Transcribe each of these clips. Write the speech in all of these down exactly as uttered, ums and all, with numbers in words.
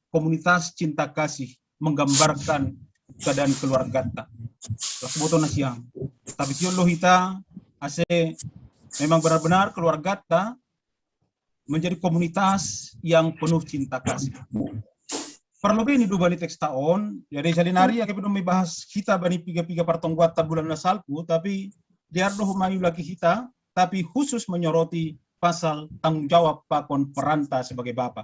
komunitas cinta kasih menggambarkan keadaan keluargata. Las boto na siang. Tapi sio lo hita ase memang benar-benar keluargata menjadi komunitas yang penuh cinta kasih. Parlobe ni do bani teksta on, jadi salinari ake pe do mai bahas hita bani piga-piga partongguanta bulan na salpu, tapi dear do mai ulaki hita, tapi khusus menyoroti pasal tanggung jawab pakon peranta sebagai bapa.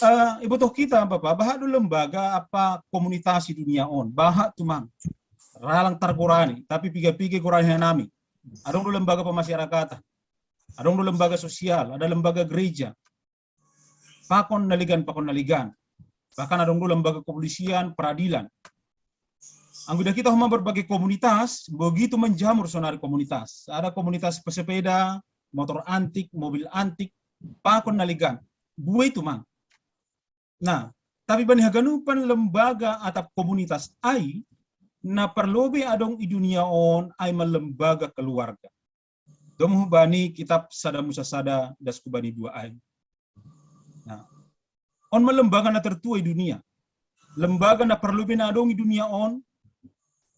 Uh, iboto kita bapa, baha do lembaga apa komunitas di dunia on, baha tumang. Ralang targorani, tapi piga-piga gorani hanami. Adong do lembaga pemasyarakatan, adong do lembaga sosial, ada lembaga gereja. Pakon naligan, pakon naligan. Bahkan adong do lembaga kepolisian, peradilan. Anggo ida kita homa berbagai komunitas, begitu menjamur sonari komunitas. Ada komunitas pesepeda, motor antik, mobil antik, pakon naligan. Bue tumang. Nah, tapi bani haganupan lembaga atap komunitas ai, na parlobe adong i dunia on ai ma lembaga keluarga. Domu bani kitab Sada Musa sada das ku bani dua ai. Nah, on ma lembaga na tertua i dunia. Lembaga na parlobe na adong i dunia on.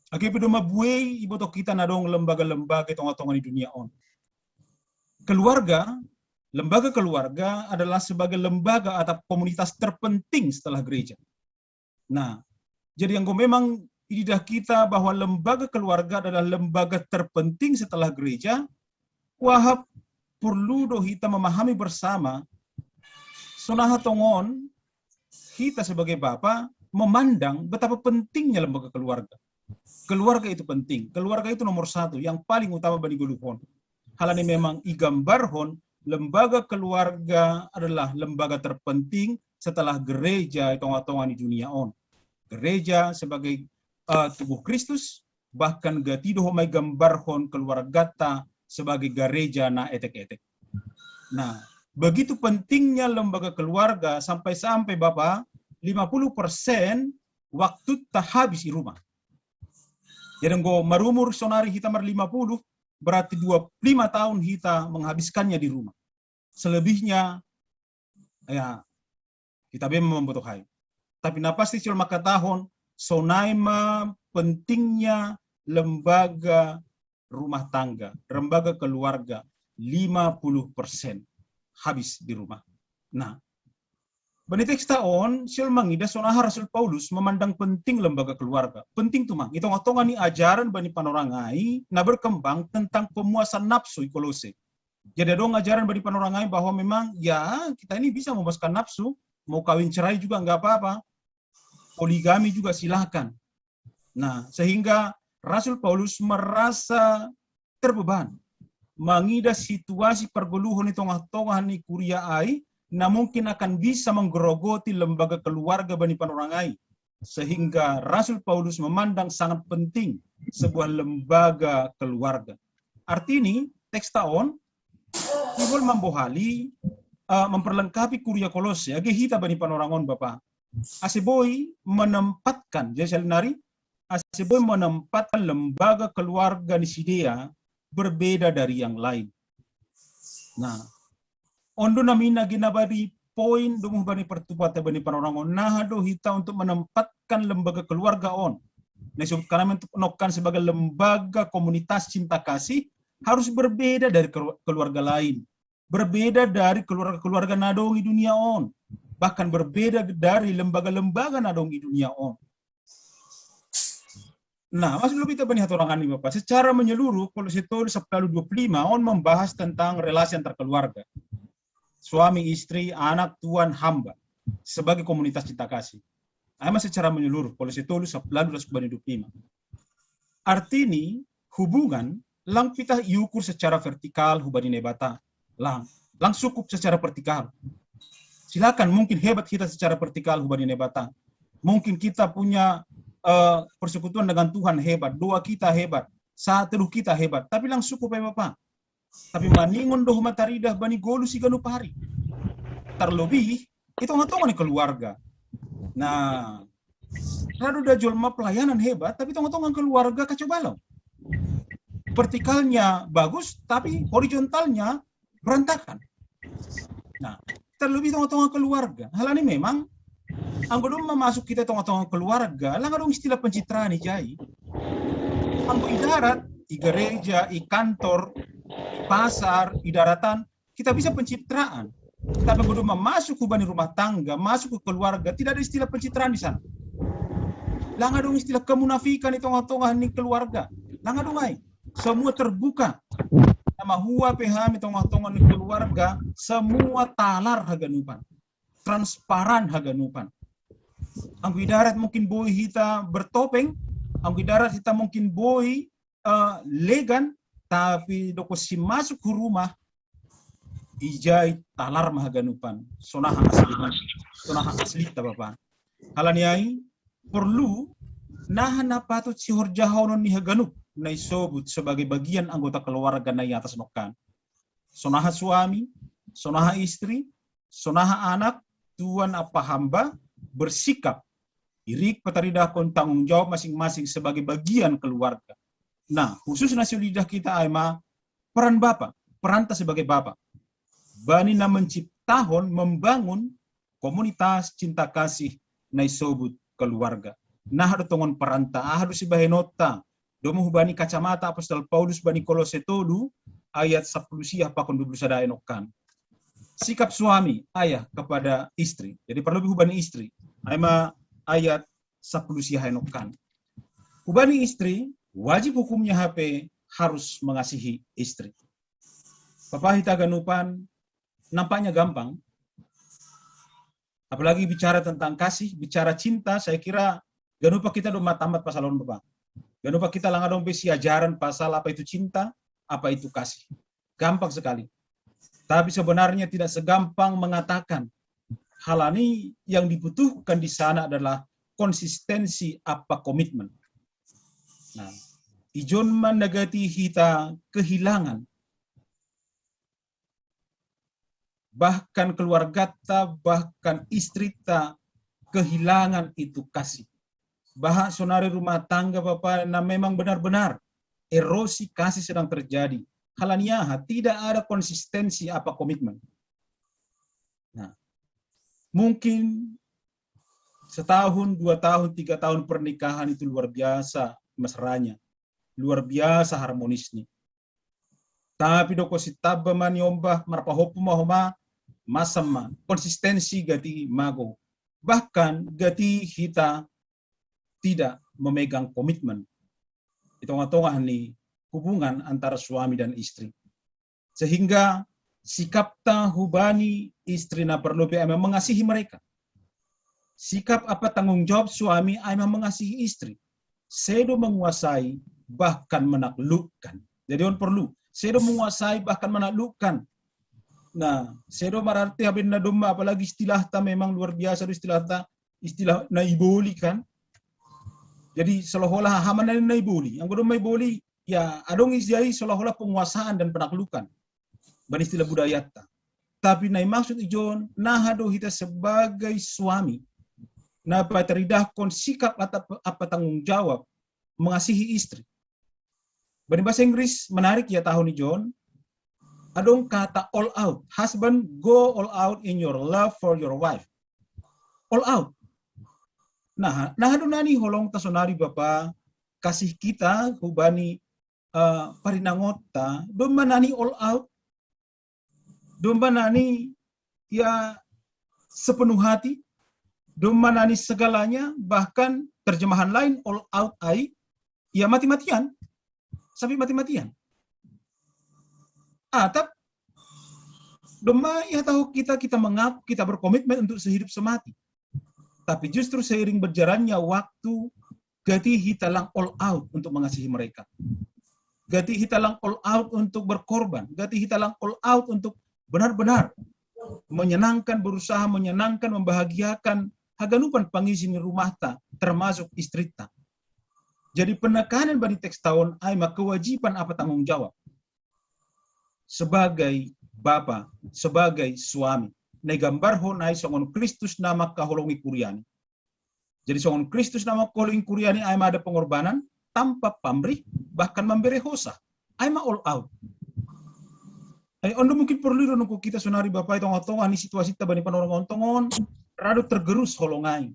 Ake pe do ma bue iboto kita na adong lembaga-lembaga i tonga-tonga ni dunia on. Keluarga, lembaga keluarga adalah sebagai lembaga atap komunitas terpenting setelah gereja. Nah, jadi anggo memang ididah kita bahwa lembaga keluarga adalah lembaga terpenting setelah gereja, wahap perlu do hita memahami bersama, sonaha tongon hita sebagai bapa memandang betapa pentingnya lembaga keluarga. Keluarga itu penting. Keluarga itu nomor satu, yang paling utama bani goluhon. Halani memang igambarhon lembaga keluarga adalah lembaga terpenting setelah gereja i tonga-tonga ni dunia on. Gereja sebagai uh, tubuh Kristus, bahkan gati do homa igambarhon keluargata sebagai gareja na etek-etek. Nah, begitu pentingnya lembaga keluarga sampai-sampai Bapak, lima puluh persen waktu ta habis di rumah. Jadi anggo marumur sonari hita mar lima puluh, berarti dua puluh lima tahun hita menghabiskannya di rumah. Selebihnya, ya, kita be membutuhai. Tapi na pasti sio mangkatahon, sonai ma pentingnya lembaga rumah tangga, lembaga keluarga, lima puluh persen habis di rumah. Nah, bani teksta on, sio mangidah sonaha Rasul Paulus memandang penting lembaga keluarga. Penting tumang, i tonga-tonga ni ajaran bani panorang ai na berkembang tentang pemuasan nafsu i Kolose. Jadi adong ajaran bani panorang ai bahwa memang ya kita ini bisa memuaskan nafsu, mau kawin cerai juga nggak apa-apa, poligami juga silahkan. Nah, sehingga Rasul Paulus merasa terbeban mangidah situasi pargoluhon i tonga-tonga ni kuria ai, na mungkin akan bisa menggerogoti lembaga keluarga bani panorang ai. Sehingga Rasul Paulus memandang sangat penting sebuah lembaga keluarga. Artini, teksta on, sibol mambohali, uh, memperlengkapi kuria Kolose, age hita bani panorang on Bapak. Ase boi menempatkan, jadi salinari, ase boi menempatkan lembaga keluarga ni sidea berbeda dari yang lain. Nah, on do na mina gina badi poin domu bani pertupatan bani panorang on. Naha do hita untuk menempatkan lembaga keluarga on. Nah, sebutkan kami untuk nokan sebagai lembaga komunitas cinta kasih harus berbeda dari keluarga lain. Berbeda dari keluarga-keluarga na adong i dunia on. Bahkan berbeda dari lembaga-lembaga na adong i dunia on. Nah, masuk lebih kita bani hatorangan ni Bapak. Secara menyeluruh, Kolose tolu sapuluh dua puluh lima on membahas tentang relasi antar keluarga. Suami, istri, anak, tuan, hamba. Sebagai komunitas cinta kasih. Ama secara menyeluruh, Kolose tolu sapuluh dua puluh lima. Artini, hubungan lang pitah iukur secara vertikal hubani Naibata. Lang, lang cukup secara vertikal. Silakan, mungkin hebat kita secara vertikal hubani Naibata. Mungkin kita punya uh, persekutuan dengan Tuhan hebat, doa kita hebat, saat teduh kita hebat. Tapi lang cukup ya Bapak. Tapi maningon do homa taridah bani golu siganup ari. Terlebih, i tonga-tonga ni keluarga. Nah, radu da jolma pelayanan hebat, tapi tonga-tonga keluarga kacau balau. Vertikalnya bagus, tapi horizontalnya berantakan. Nah, terlebih tonga-tonga keluarga. Halani memang Anggo domma masuk hita tonga-tonga keluarga, langa dong istilah pencitraan i jai. Anggo i darat, i gereja, i kantor, i pasar, i daratan, kita bisa pencitraan. Tapi anggo domma masuk hubani rumah tangga, masuk ke keluarga, tidak ada istilah pencitraan di sana. Langa dong istilah kemunafikan di tonga-tonga ni keluarga. Langa dong ai. Semua terbuka. Nama hua P H M di tonga-tonga ni keluarga, semua talar haganupan. Transparan haganupan. Anggo i darat mungkin boi hita bertopeng, anggo i darat hita mungkin boi uh, legan, tapi doko si masuk ke rumah, i jai talar ma haganupan. Sonaha asli, sonaha asli ta bapa. Halani ai, perlu naha na patut sihorjahonon ni haganup na isobut sebagai bagian anggota keluarga na i atas nongkan. Sonaha suami, sonaha istri, sonaha anak, tuan apa hamba bersikap irik pataridahkon tanggung jawab masing-masing sebagai bagian keluarga. Nah, khusus na siulidah kita ai ma peran bapa, peranta sebagai bapa. Bani na menciptahon, membangun komunitas cinta kasih na isobut keluarga. Nah, do tongon peranta, aha do sibahenonta, domu hubani kacamata Apostel Paulus bani Kolose tolu ayat sepuluh siah pakon dua puluh sada enokkan. Sikap suami ayah kepada istri. Jadi perlu hubani istri. Ai ma ayat sepuluh siah enokkan. Hubani istri, wajib hukumnya H P harus mengasihi istri. Papa hita haganupan, nampaknya gampang. Apalagi bicara tentang kasih, bicara cinta, saya kira ganupa kita do matamat pasal on bapa. Ganupa kita langa dong pe siajaran pasal apa itu cinta, apa itu kasih. Gampang sekali. Tapi sebenarnya tidak segampang mengatakan. Halani yang dibutuhkan di sana adalah konsistensi apa komitmen. Nah, ijon ma na gati hita kehilangan bahkan keluargata, bahkan istrita kehilangan itu kasih. Baha sonari rumah tangga bapa na memang benar-benar erosi kasih sedang terjadi. Halani aha, tidak ada konsistensi apa komitmen. Nah, mungkin setahun, dua tahun, tiga tahun pernikahan itu luar biasa mesranya, luar biasa harmonisnya. Tapi doko sitamba ma ni omba, marpahompu ma homa, masam ma, konsistensi gati mago. Bahkan gati hita tidak memegang komitmen di tongah-tongah ni hubungan antara suami dan istri. Sehingga sikapta hubani istri na parlobei ai ma mengasihi mereka. Sikap apa tanggung jawab suami ai ma mengasihi istri. Sedo menguasai, bahkan menaklukkan. Jadi on perlu. Sedo menguasai, bahkan menaklukkan. Nah, sedo berarti habis na domma, apalagi istilahta memang luar biasa do istilahta, istilah na iboli kan. Jadi seolah-olah hama na iboli. Anggo domma iboli, ya adong isi ai seolah-olah penguasaan dan penaklukan. Bani istilah budayata. Tapi na imaksud ijon, naha do hita sebagai suami na pataridahkon sikap atau apa tanggung jawab mengasihi istri. Bani bahasa Inggris menarik ya tahun ijon, adong kata all out. Husband, go all out in your love for your wife. All out. Nah, nah do nani holongta sonari bapa, kasih kita hubani uh, parinangonta, domma nani all out, domma nani ya sepenuh hati, domma nani segalanya, bahkan terjemahan lain all out ai, ya mati-matian, sampai mati-matian. Atap, domma ya tahu kita, kita mengaku, kita berkomitmen untuk sehidup semati. Tapi justru seiring berjalannya waktu, gati hita lang all out untuk mengasihi mereka. Gati hita lang all out untuk berkorban. Gati hita lang all out untuk benar-benar menyenangkan, berusaha menyenangkan, membahagiakan haganupan pangisi ni rumahta, termasuk istrita. Jadi penekanan bani teks tahun ai ma kewajiban apa tanggung jawab sebagai bapa, sebagai suami. Na igambarhon ai songon Kristus na mangkaholongi kuriani. Jadi songon Kristus na mangkaholongi kuriani ai ma ada pengorbanan tanpa pamrih, bahkan memberi hosa. Ai ma all out. Ai on do mungkin perlu do nungku kita sonari bapa i tongah-tongah ni situasita bani panorang on tongon, radu tergerus holong ai.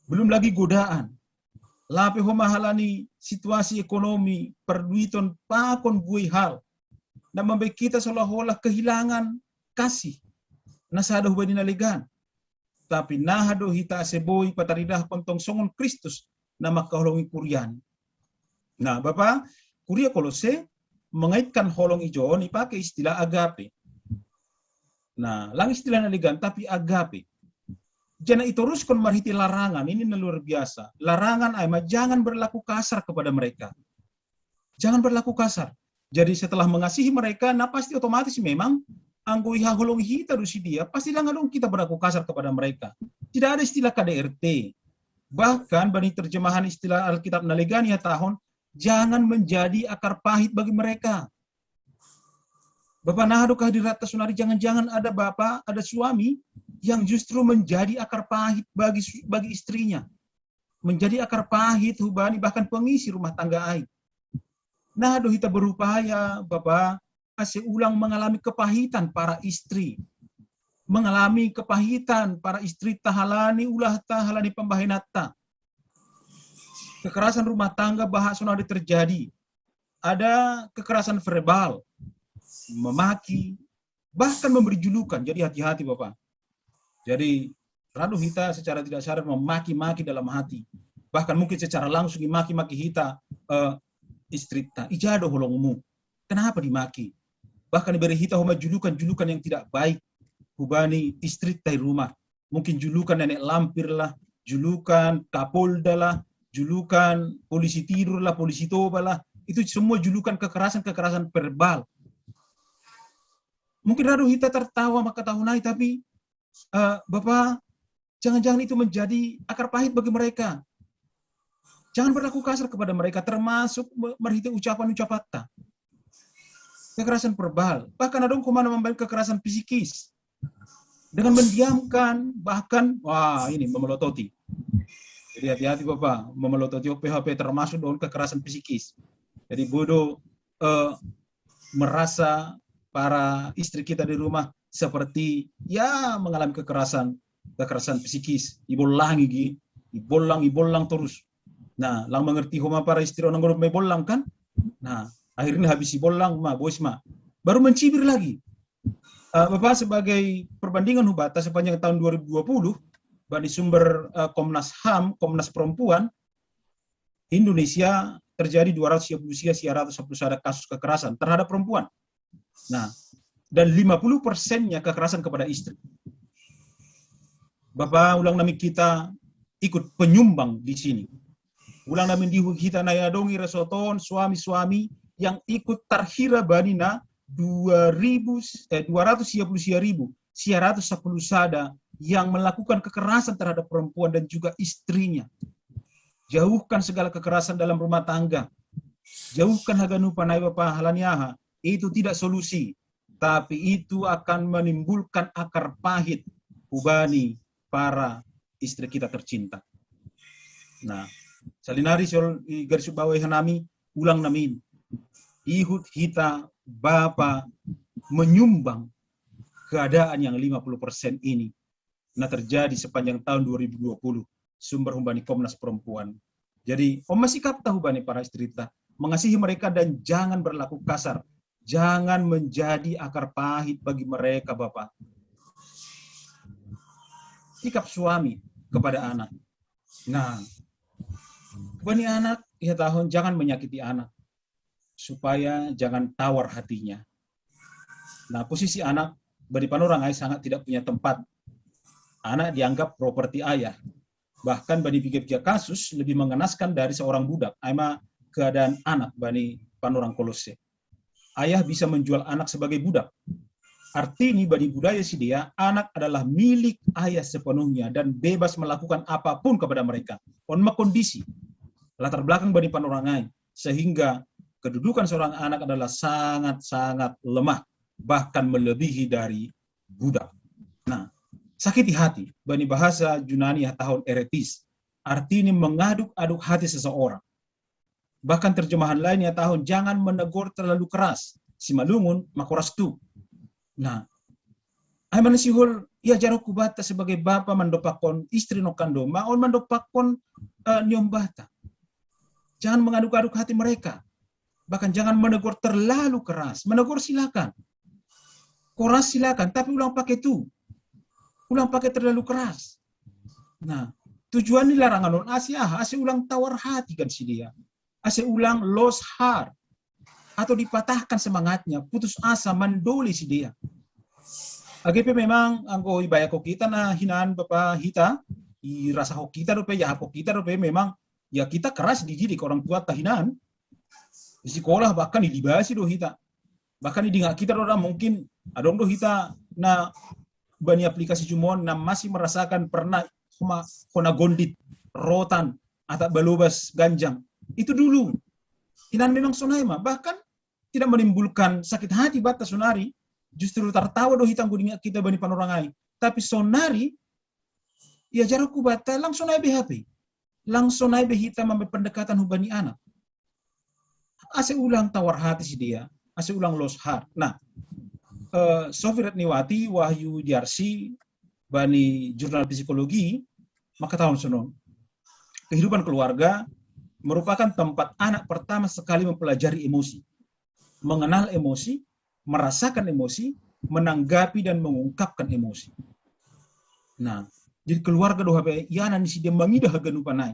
Belum lagi godaan. Lape homa halani situasi ekonomi, perduiton pakon buei hal. Na mambaen hita seolah-olah kehilangan kasih. Na sada hubani na legan. Tapi naha do hita ase boi pataridahkon tong songon Kristus na mangkaholongi kurian. Nah, Bapa, kuria Kolose mengaitkan holong ijon, ipake istilah agape. Nah, lang istilah na legan, tapi agape. Jana itoruskon marhite larangan, ini na luar biasa. Larangan ai ma jangan berlaku kasar kepada mereka. Jangan berlaku kasar. Jadi setelah mengasihi mereka, nah pasti otomatis memang anggo ihaholongi hita do si dia, pasti lang adong kita berlaku kasar kepada mereka. Tidak ada istilah K D R T. Bahkan bani terjemahan istilah Alkitab na legan ihatahon, jangan menjadi akar pahit bagi mereka. Bapa, naha do kehadiran ta sonari, jangan-jangan ada bapa, ada suami yang justru menjadi akar pahit bagi su-, bagi istrinya. Menjadi akar pahit hubani bahkan pengisi rumah tangga ai. Naha do hita berupaya, Bapa, ase ulang mengalami kepahitan para istri. Mengalami kepahitan para istri ta halani ulah ta, halani pambahenan ta. Kekerasan rumah tangga baha sonari terjadi. Ada kekerasan verbal, memaki, bahkan memberi julukan. Jadi hati-hati, Bapak. Jadi, lalu kita secara tidak sadar memaki-maki dalam hati. Bahkan mungkin secara langsung dimaki-maki hita, eh, istri ta. Ija do holongmu. Kenapa dimaki? Bahkan diberi hita homa julukan-julukan yang tidak baik. Hubani istri ta di rumah. Mungkin julukan nenek lampir lah, julukan Kapolda lah, julukan polisi tidur lah, polisi Toba lah. Itu semua julukan kekerasan-kekerasan verbal. Mungkin radu hita tertawa maka tahun ai, tapi, eh, Bapak, jangan-jangan itu menjadi akar pahit bagi mereka. Jangan berlaku kasar kepada mereka, termasuk me-, merhite ucapan-ucapan ta. Kekerasan verbal, bahkan adong homa na mambaen kekerasan psikis. Dengan mendiamkan, bahkan, wah, ini memelototi. Jadi hati-hati, Bapak, memelototi O P H P termasuk dengan kekerasan psikis. Jadi boi do, eh, merasa para istri kita di rumah seperti, ya, mengalami kekerasan, kekerasan psikis. Ibollangi gi, ibollang, ibollang terus. Nah, lang mengerti homa para istri on, anggo dope ibollang kan. Nah, akhirnya habis ibollang, ma, bois ma. Baru mencibir lagi. Eh, Bapak, sebagai perbandingan hubata, sepanjang tahun dua ribu dua puluh, bani sumber, eh, Komnas ham, Komnas Perempuan, Indonesia terjadi dua ratus sia puluh sia, sia ratus sepuluh sada kasus kekerasan terhadap perempuan. Nah, dan lima puluh persennya kekerasan kepada istri. Bapak, ulang nami hita ikut penyumbang di sini. Ulang nami di hita na adong i result on suami-suami yang ikut tarhira bani na dua ribu, eh, dua ratus sia puluh sia ribu, sia ratus sepuluh sada yang melakukan kekerasan terhadap perempuan dan juga istrinya. Jauhkan segala kekerasan dalam rumah tangga. Jauhkan haganupan ai, Bapak, halani aha? Itu tidak solusi, tapi itu akan menimbulkan akar pahit hubani para istri kita tercinta. Nah, salinari siol i garis bawahi nami, ulang nami, ihut hita Bapa menyumbang keadaan yang lima puluh persen ini na terjadi sepanjang tahun dua ribu dua puluh, sumber hubani Komnas Perempuan. Jadi, on ma sikap ta hubani para istri ta, mengasihi mereka dan jangan berlaku kasar. Jangan menjadi akar pahit bagi mereka, Bapak. Sikap suami kepada anak. Nah, bani anak, ihatahon jangan menyakiti anak, supaya jangan tawar hatinya. Nah, posisi anak bani panorang ai sangat tidak punya tempat. Anak dianggap properti ayah. Bahkan bani piga-piga kasus lebih mengenaskan dari seorang budak. Ai ma keadaan anak bani panorang Kolose. Ayah bisa menjual anak sebagai budak. Artini bani budaya sidea, anak adalah milik ayah sepenuhnya dan bebas melakukan apapun kepada mereka. On ma kondisi, latar belakang bani panorang ai, sehingga kedudukan seorang anak adalah sangat-sangat lemah, bahkan melebihi dari budak. Nah, sakiti hati, bani bahasa Junani ihatahon eretis, artini mengaduk-aduk hati seseorang. Bahkan terjemahan lain ihatahon jangan menegur terlalu keras. Simalungun, makoras tuk. Nah, ai ma na sihol Ia jaro ku bata sebagai bapa mandopakkon istri nongkan domma, on mandopakkon uh, niombata. Jangan mengaduk-aduk hati mereka. Bahkan jangan menegur terlalu keras. Menegur silakan. Keras silakan, tapi ulang pakai tu. Ulang pakai terlalu keras. Nah, tujuan ni larangan on ase aha, ase ulang tawar hati kan si dia. Ase ulang lost heart. Atau dipatahkan semangatnya, putus asa, mandole si dia. Age pe memang anggo ibayako kita na hinan bapa hita, irasako kita dope, jahapko kita dope memang ya kita keras dididik orang tua ta hinan. Di sekolah bahkan dilibasi do hita. Bahkan idingak kita do mungkin adong do hita na bani aplikasi jumon na masih merasakan pernah hona gondit, rotan, atau balobas ganjang. Itu dulu. Hinan memang sonai ma. Bahkan tidak menimbulkan sakit hati bata sonari. Justru tertawa do hita anggo idingak kita bani panorangai. Tapi sonari ia jaro ku bata lang sonai be hape. Lang sonai be hita mambe pendekatan hubani anak. Ase ulang tawar hati si dia, ase ulang lost heart. Nah, uh, Sofi Ratniwati, Wahyu Jarsi, bani jurnal psikologi, maka tahun sonon. Kehidupan keluarga merupakan tempat anak pertama sekali mempelajari emosi, mengenal emosi, merasakan emosi, menanggapi dan mengungkapkan emosi. Nah, jadi keluarga do hape ianan si dia mangidah haganupan ai.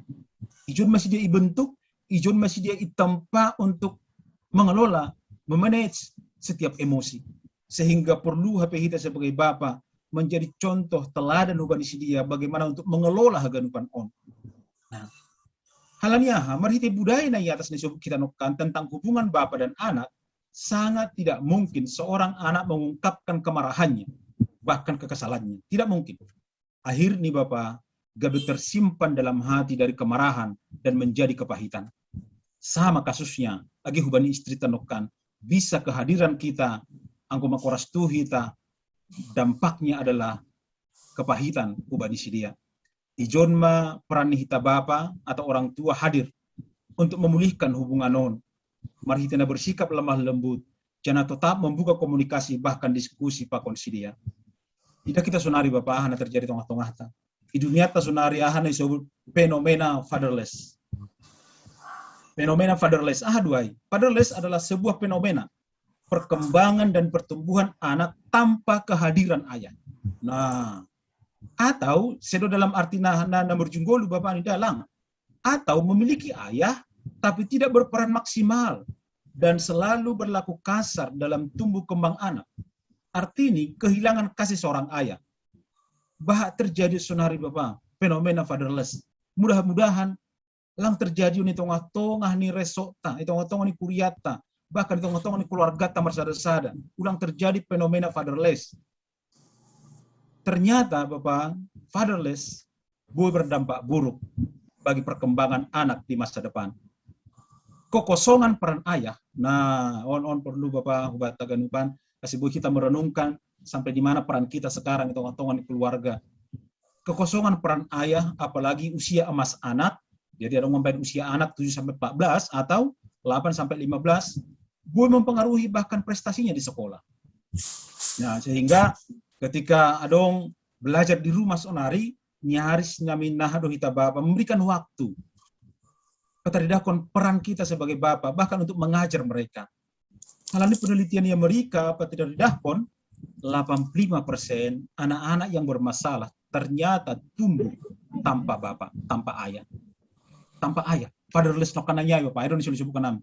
Ijon masih dia ibentuk, ijon masih dia itempa untuk mengelola, memanage setiap emosi. Sehingga perlu hape hita sebagai bapa menjadi contoh teladan hubani si dia bagaimana untuk mengelola haganupan on. Nah, halani aha, marhite budaya na i atas na isobut hita nongkan tentang hubungan bapa dan anak, sangat tidak mungkin seorang anak mengungkapkan kemarahannya, bahkan kekesalannya. Tidak mungkin. Akhirnya bapa gabe tersimpan dalam hati dari kemarahan dan menjadi kepahitan. Sama kasusnya, age hubani istri ta nongkan, bisa kehadiran kita anggo mangkoras tu hita, dampaknya adalah kepahitan hubani si dia. Ijon ma peran ni hita bapa atau orang tua hadir untuk memulihkan hubungan on. Marhite na bersikap lemah lembut, jangan tetap membuka komunikasi bahkan diskusi pakon si dia. Ida kita sonari bapa aha na terjadi tongah-tongah ta. Di dunia ta sonari aha na isobut fenomena fatherless. Fenomena fatherless, aha do ai? Fatherless adalah sebuah fenomena perkembangan dan pertumbuhan anak tanpa kehadiran ayah. Nah, atau sedo dalam arti na, na, na merjunggolu bapa ni dalang. Atau memiliki ayah tapi tidak berperan maksimal dan selalu berlaku kasar dalam tumbuh kembang anak. Artinya kehilangan kasih seorang ayah. Baha terjadi sonari bapa, fenomena fatherless. Mudah-mudahan lang terjadi di tongah-tongah ni resokta, di tongah-tongah ni kuriata, bahkan di tongah-tongah ni keluarga ta marsada-sada. Ulang terjadi fenomena fatherless. Ternyata bapa, fatherless boleh berdampak buruk bagi perkembangan anak di masa depan. Kekosongan peran ayah, nah on on perlu bapa hubat taganupan, kasih boleh kita merenungkan sampai di mana peran kita sekarang di tongah-tongah di keluarga. Kekosongan peran ayah, apalagi usia emas anak, jadi ada ngomongin usia anak tujuh sampai empat belas atau delapan sampai lima belas, boleh mempengaruhi bahkan prestasinya di sekolah. Nah, sehingga ketika adong belajar di rumah sonari, nyaris nyamin naha do hita bapa memberikan waktu pataridahkon peran kita sebagai bapa bahkan untuk mengajar mereka. Halani penelitian di Amerika pataridahkon delapan puluh lima persen anak-anak yang bermasalah ternyata tumbuh tanpa bapa, tanpa ayah. Tanpa ayah. Fatherless nongkan na i ai bapa, ayah do ni solusi bukan am.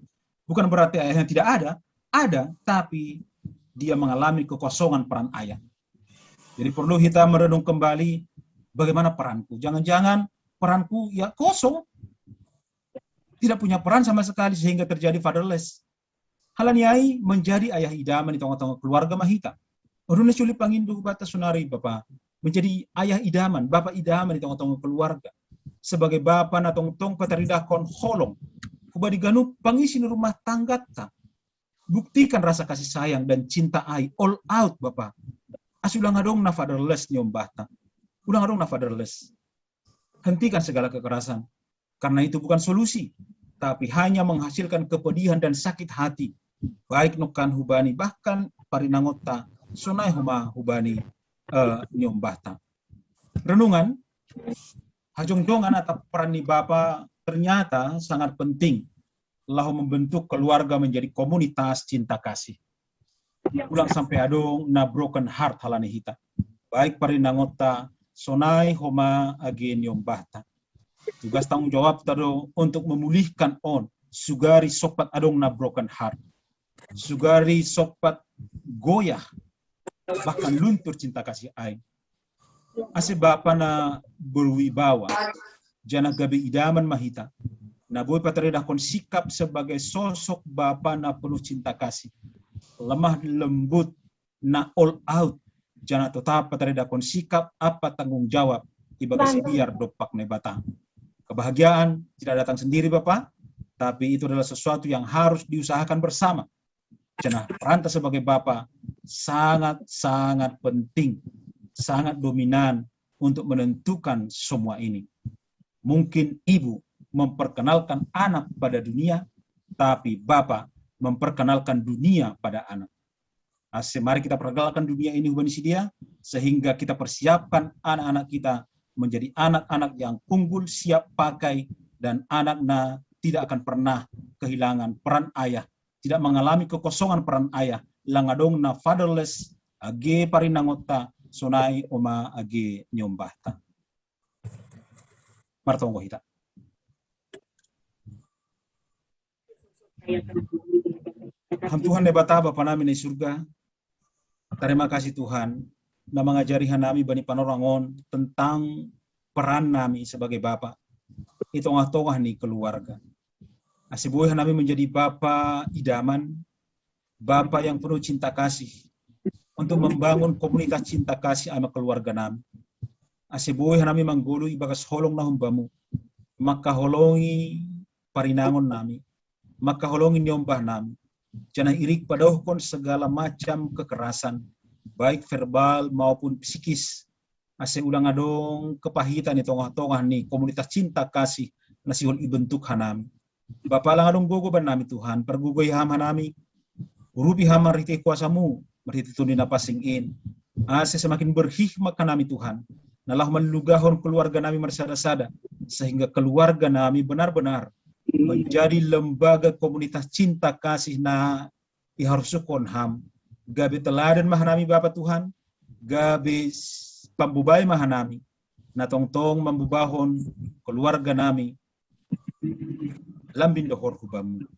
Bukan berarti ayahnya tidak ada, ada, tapi dia mengalami kekosongan peran ayah. Jadi perlu kita merenung kembali bagaimana peranku. Jangan-jangan peranku ya kosong, tidak punya peran sama sekali sehingga terjadi fatherless. Halani ai menjadi ayah idaman di tongah-tongah keluarga ma hita. Uru na suli pangindo bata sonari bapa, menjadi ayah idaman, bapa idaman di tongah-tongah keluarga. Sebagai bapa na tongtong pataridahkon holong hubani ganup pangisi ni rumah tanggata. Buktikan rasa kasih sayang dan cinta ai all out bapa. Ase ulang adong na fatherless niombata. Ulang adong na fatherless. Hentikan segala kekerasan. Karena itu bukan solusi, tapi hanya menghasilkan kepedihan dan sakit hati. Baik nongkan hubani bahkan parinangonta sonai homa hubani eh, nyombahta. Renungan, hajongjongan atau peran ni Bapa ternyata sangat penting laho membentuk keluarga menjadi komunitas cinta kasih. Ulang sampai adong na broken heart halani hita. Baik parinangonta sonai homa age nyombahta. Tugas tanggung jawabta do untuk memulihkan on, sugari sompat adong na broken heart. Sugari sompat goyah, bahkan luntur cinta kasih ain. Ase Bapa na berwibawa, janah gabe idaman ma hita. Na boi pataridahkon sikap sebagai sosok Bapa na penuh cinta kasih. Lemah lembut, na all out, janah totap pataridahkon sikap ampa tanggung jawab ibagas biar dompak Naibata. Kebahagiaan tidak datang sendiri, Bapa, tapi itu adalah sesuatu yang harus diusahakan bersama. Janah peranta sebagai bapa sangat-sangat penting, sangat dominan untuk menentukan semua ini. Mungkin ibu memperkenalkan anak pada dunia, tapi bapa memperkenalkan dunia pada anak. Ase mari kita perkenalkan dunia ini hubani si dia, sehingga kita persiapkan anak-anak kita menjadi anak-anak yang unggul, siap pakai, dan anak na tidak akan pernah kehilangan peran ayah, tidak mengalami kekosongan peran ayah, lang adong na fatherless, age parinangonta, sonai homa age nyombahta. Martonggo hita. Ham Tuhan Naibata, Bapa nami na i surga, tarima kasih Tuhan, na mangajari hanami bani panorang on tentang peran nami sebagai bapa i tongah-tongah ni keluarga. Ase boi hanami menjadi bapa idaman, bapa yang penuh cinta kasih, untuk membangun komunitas cinta kasih ama keluarga nami. Ase boi hanami manggoluh ibagas holong na humbamu, mangkaholongi parinangon nami, mangkaholongi niombah nami, janah irik padaohkon segala macam kekerasan, baik verbal maupun psikis, ase ulang adong kepahitan i tongah-tongah ni komunitas cinta kasih na sihol ibentuk hanami. Bapa, lang adong gogo bannami Tuhan, pargogoi Ham hanami, urupi Ham marhitei kuasamu, marhitei Tondi Napansing in, ase semakin berhikmat hanami Tuhan, na laho manlugahon keluarga nami marsada-sada, sehingga keluarga nami benar-benar menjadi lembaga komunitas cinta kasih na iharusuhkon Ham. Gabe teladan ma hanami Bapa Tuhan, gabe pambobai ma hanami, na tongtong mambobahon keluarga nami lambin dohor hu Bamu.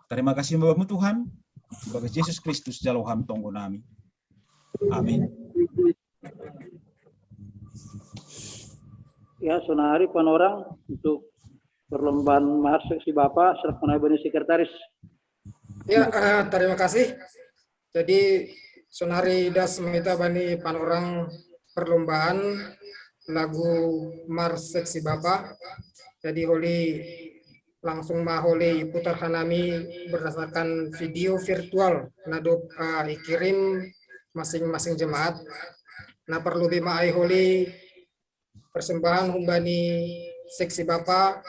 Tarima kasih ma Bamu Tuhan, ibagas Jesus Kristus jalo Ham tonggo nami. Amin. Ya, sonari panorang untuk perlombaan marsek si Bapa, serahkon bani sekretaris. Ya, eh, terima kasih. Jadi, sonari das ma hita bani panorang perlombaan lagu marsek si Bapa. Jadi, holi langsung ma holi putar hanami berdasarkan video virtual na dob, eh, ikirim masing-masing jemaat. Na parlobei ma ai holi persembahan humbani seksi bapa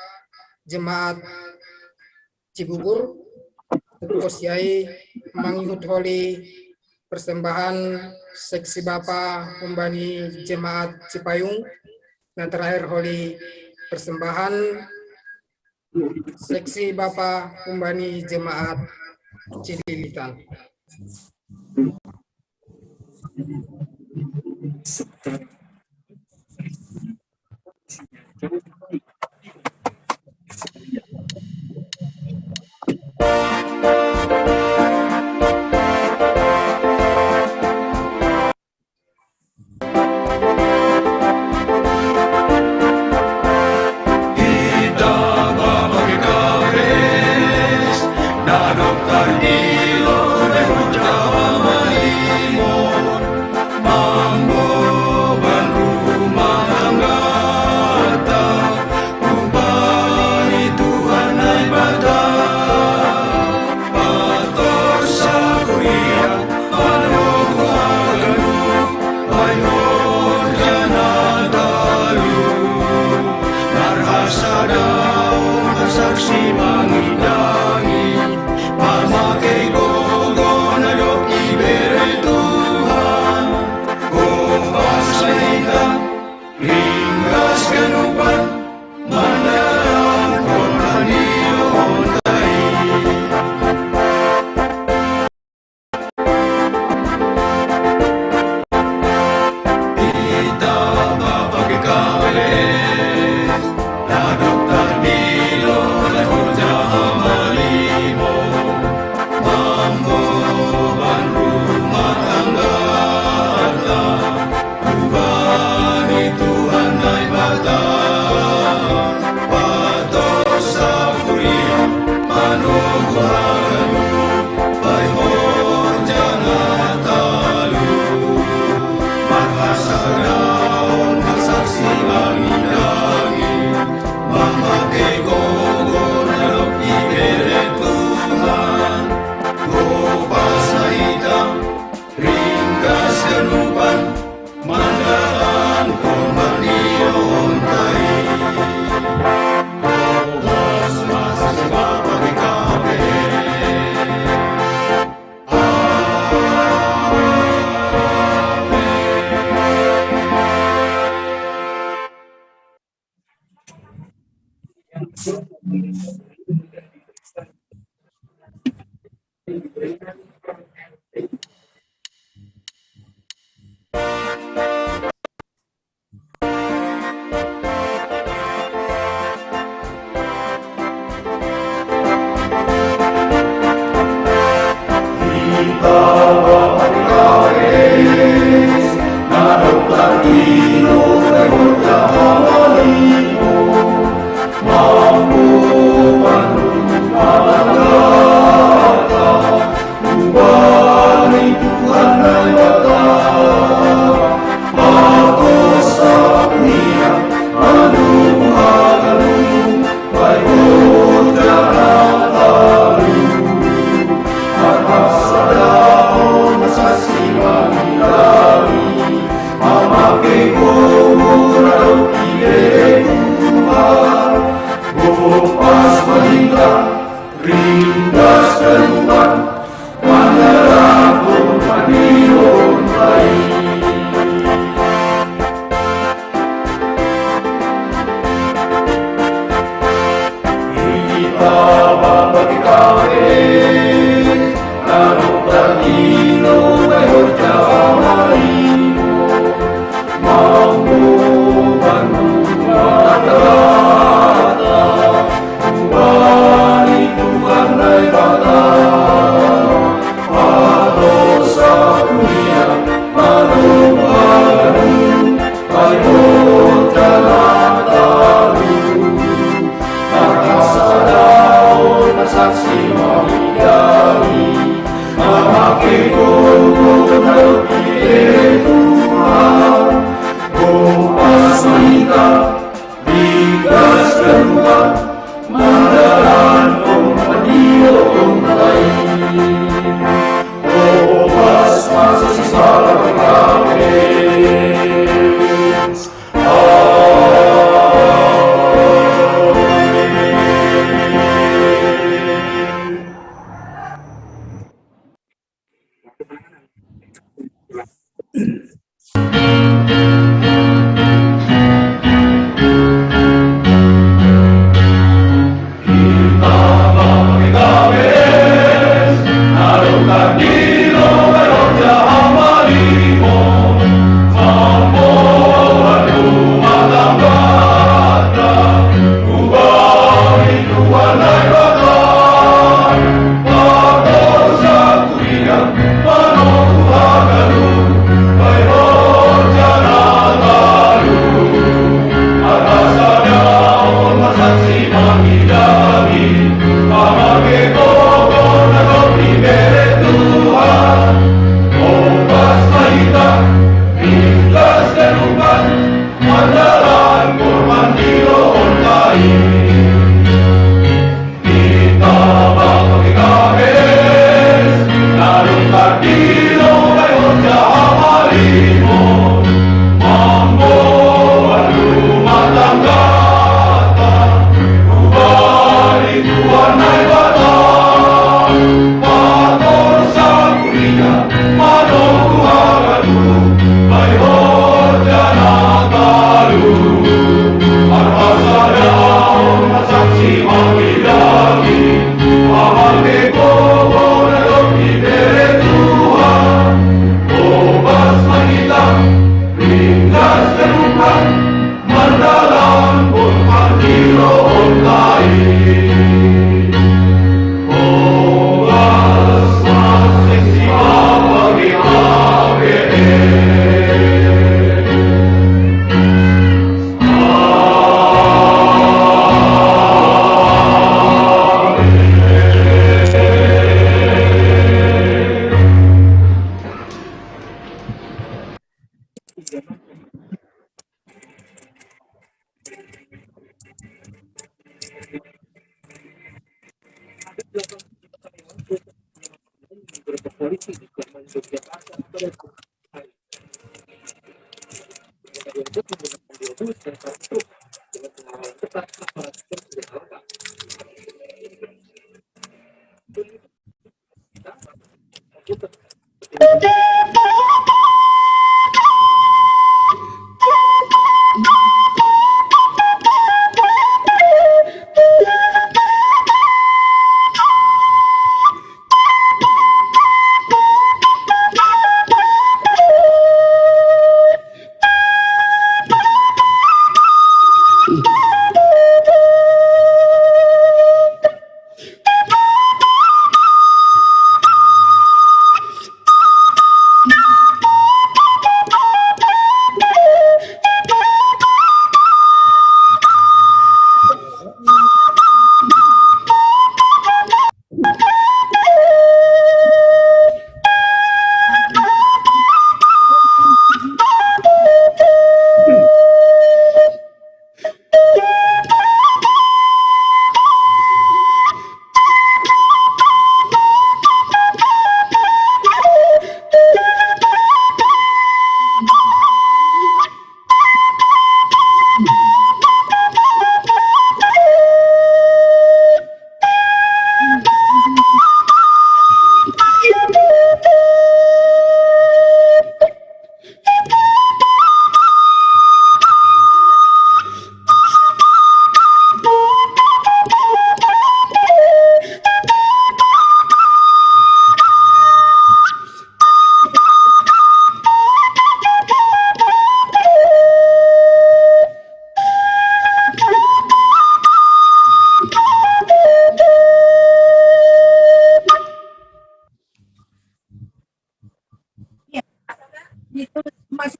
jemaat Cibubur, pos i ai mangihut holi persembahan seksi bapa humbani jemaat Cipayung, na terakhir holi persembahan seksi bapa humbani jemaat Cililitan.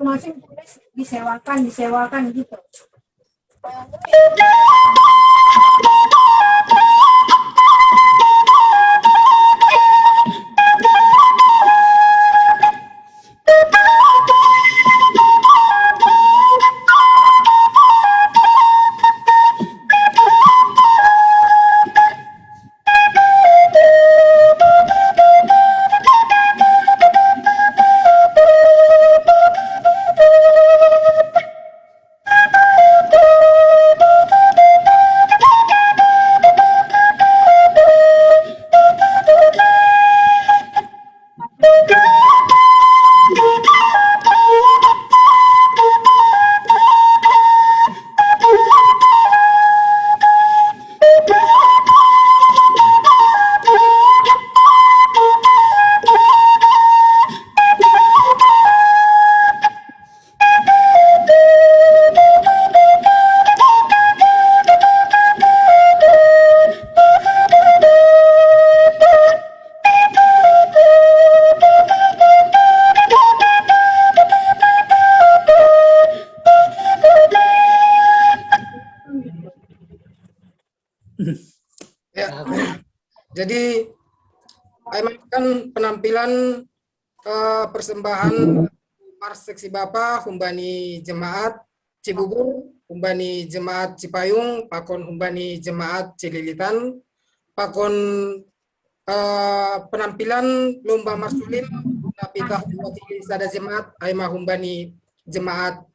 masing-masing tulis disewakan, disewakan gitu. Ya. Jadi, ai mamakan penampilan, eh, persembahan mars seksi bapa humbani jemaat Cibubur, humbani jemaat Cipayung, pakon humbani jemaat Cililitan, pakon, eh, penampilan lomba marsulim, napitah wakili sada jemaat, ai ma humbani jemaat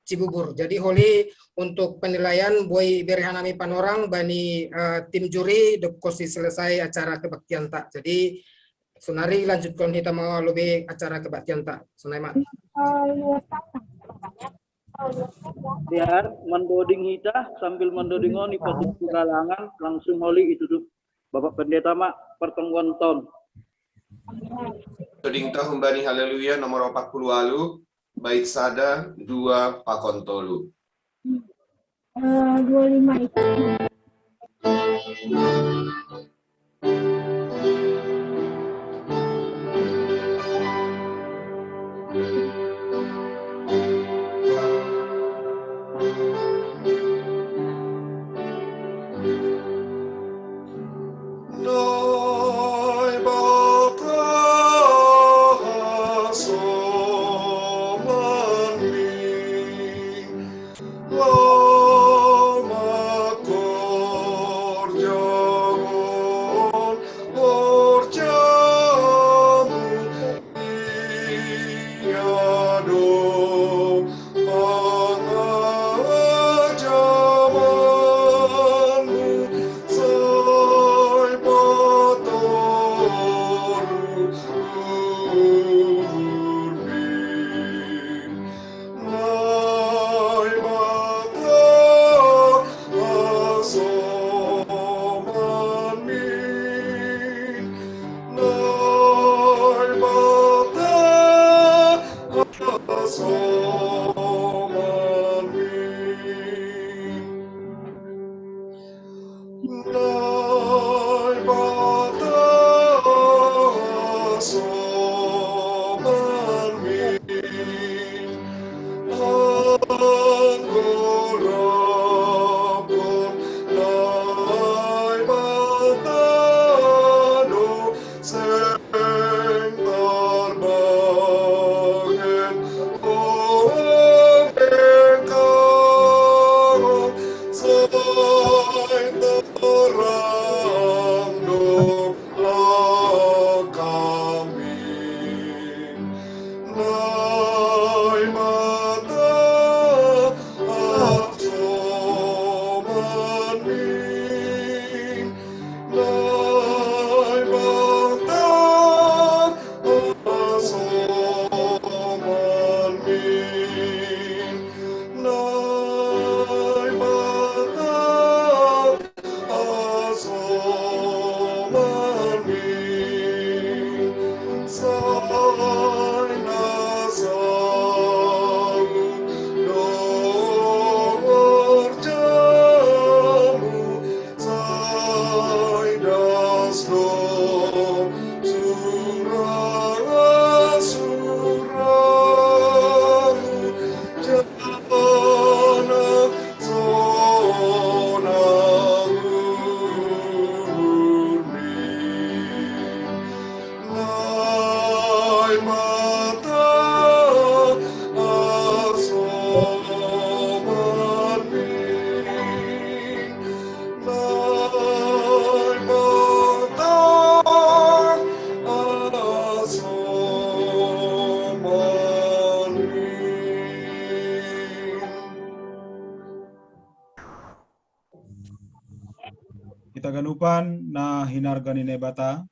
Cibubur. Jadi holi untuk penilaian boi bere hanami panorang bani, eh, tim juri dob konsi selesai acara kebaktian ta. Jadi sonari lanjutkon hita mangalobi acara kebaktian ta. Sonai ma. Biar mandoding hita sambil mandoding oni patutu galangan langsung holi itutup. Bapak Pendeta ma pertengguan ton. Toding ta humbani Haleluya nomor empat puluh walu, bait sada, dua, pakon tolu. Eh, dua lima itu. Hita ganupan na hinarga ni Naibata,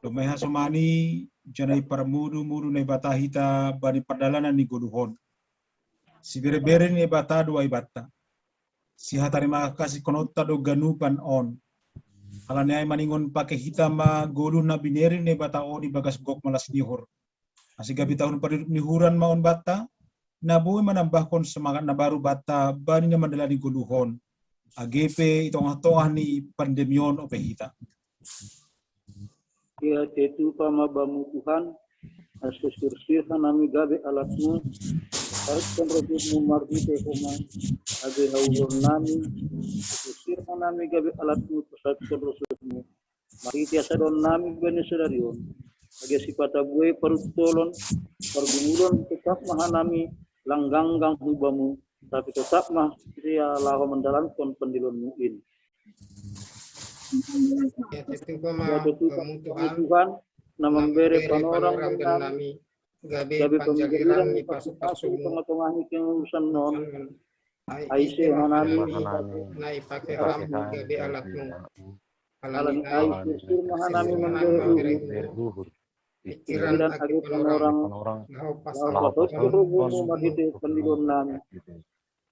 domai hasomani janai parmudu-mudu Naibata hita bani pardalanan ni goluhon. Sibere-bere ni Naibata do ai banta. Sihatarima kasih konotta do ganupan on. Halani ai maningon pake hita ma goluh na binere ni Naibata on ibagas gok malas ni uhur. Asi gabe tahun parduduk ni uhuran ma on banta, na boi manambahkon semangat na baru banta bani na mandalani goluhon. Age pe i tongah-tongah ni pandemi on ope hita. Ia tetu pama bamu Tuhan, ase sirsir hanami gabe alatmu, pasatkon rohmu marhite homa, age hauhon nami, sirsir hanami gabe alatmu, pasatkon rohmu. Marhite hasadon nami bani sadari on, age sipata buei paruntolon, pargumulon tetap ma hanami langganggang hubamu, tapi tetap ma sia laho mandalankon pandilonmu in. Ya, tetu pama Tuhan, Tuhan, na mambere panorang nami, gabe panjaliran ni pasu-pasu tengah-tengah ni kemurusan non. Ai ise ma nami na ipake ham gabe alatmu. Halani ai sirsir ma hanami mambere uhur. Pikiran age panorang, laho pasahat rohmu marhite pandilon nami.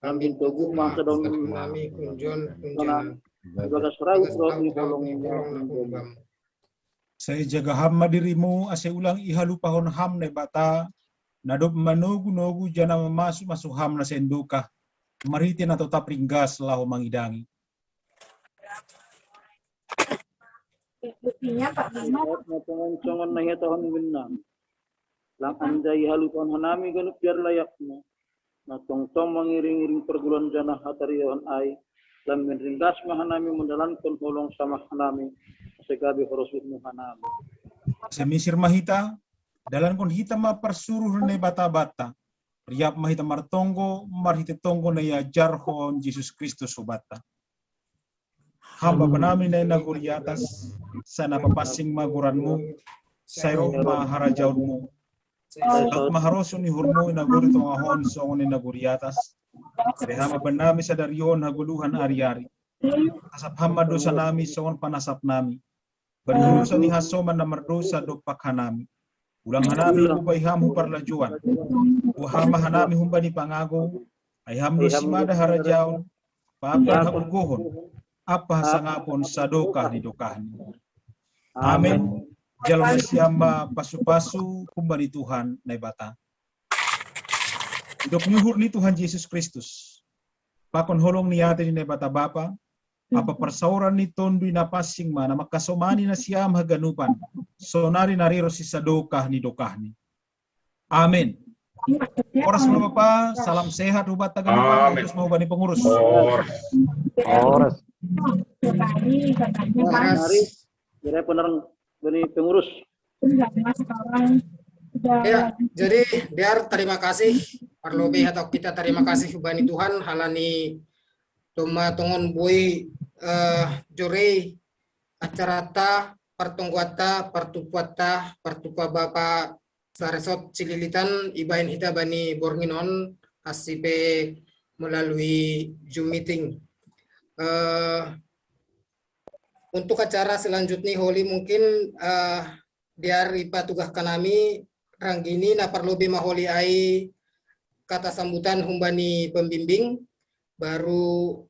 Lambin togu ma hasadon nami kunjon kunjanan. Ibagas rauh roh ni holong ni holong. Sai jaga ham ma dirimu, ase ulang ihalupahon ham Naibata, na dob manogu-nogu janah mamasu-masu ham na sendukah, marhite na totap ringgas laho mangidangi. Songon na hihatahon bennami. Lang anjai halupaon hanami ganup biar layakmu. Na tongtong mangiring-iring pergulon janah hatariaon ai. Lam menringgas ma hanami mandalankon holong samah hanami. Ase gabe horosuhmu hanami. Ase misir ma hita, dalankon hita ma parsuruh ni Naibata banta. Riap ma hita martonggo, marhite tonggo na iajarhon Jesus Kristus hubanta. Ham Bapa nami na i nagori atas, sai na papansing ma goranmu, sai roh ma harajaonmu. Saut ma harosuh ni uhurmu i nagori tongah on songon i nagori atas. Bere ham Bapa nami sadari on hagoluhan ari-ari. Hasap ham ma dosa nami songon panasap nami. Bani urusan ni hasoman na mardosa dompak hanami. Ulang hanami hubai ham hu parlajoan. Boha ma hanami humbani pangago, ai ham do simada harajaon, papan hagogohon, ampa hasangapon sadokah ni dokahni. Amen. Jalo nasiam ma pasu-pasu humbani Tuhan Naibata. Dok ni uhur ni Tuhan Jesus Kristus. Pakon holong ni ate ni Naibata Bapa, ampa parsaoran ni Tonduy Napansing ma na mangkasomani nasiam haganupan, sonari nari ro sisadokah ni dokahni. Amen. Horas ma Bapa, salam sehat hubanta ganupan, terus ma hubani pengurus. Horas. Mari, jadi benar bani pengurus. Ya, jadi biar terima kasih, parlobei atau kita terima kasih hubani Tuhan halani domma tongon boi eh, jorei acarata, partonggoanta, partupuanta, partupa Bapa saresort Cililitan ibaen hita bani borngin on, asi pe melalui Zoom meeting. Eh, untuk acara selanjutnya, Holi, mungkin eh, biar ipatugahkan nami ranggini na parlobei ma Holi ai kata sambutan humbani pembimbing, baru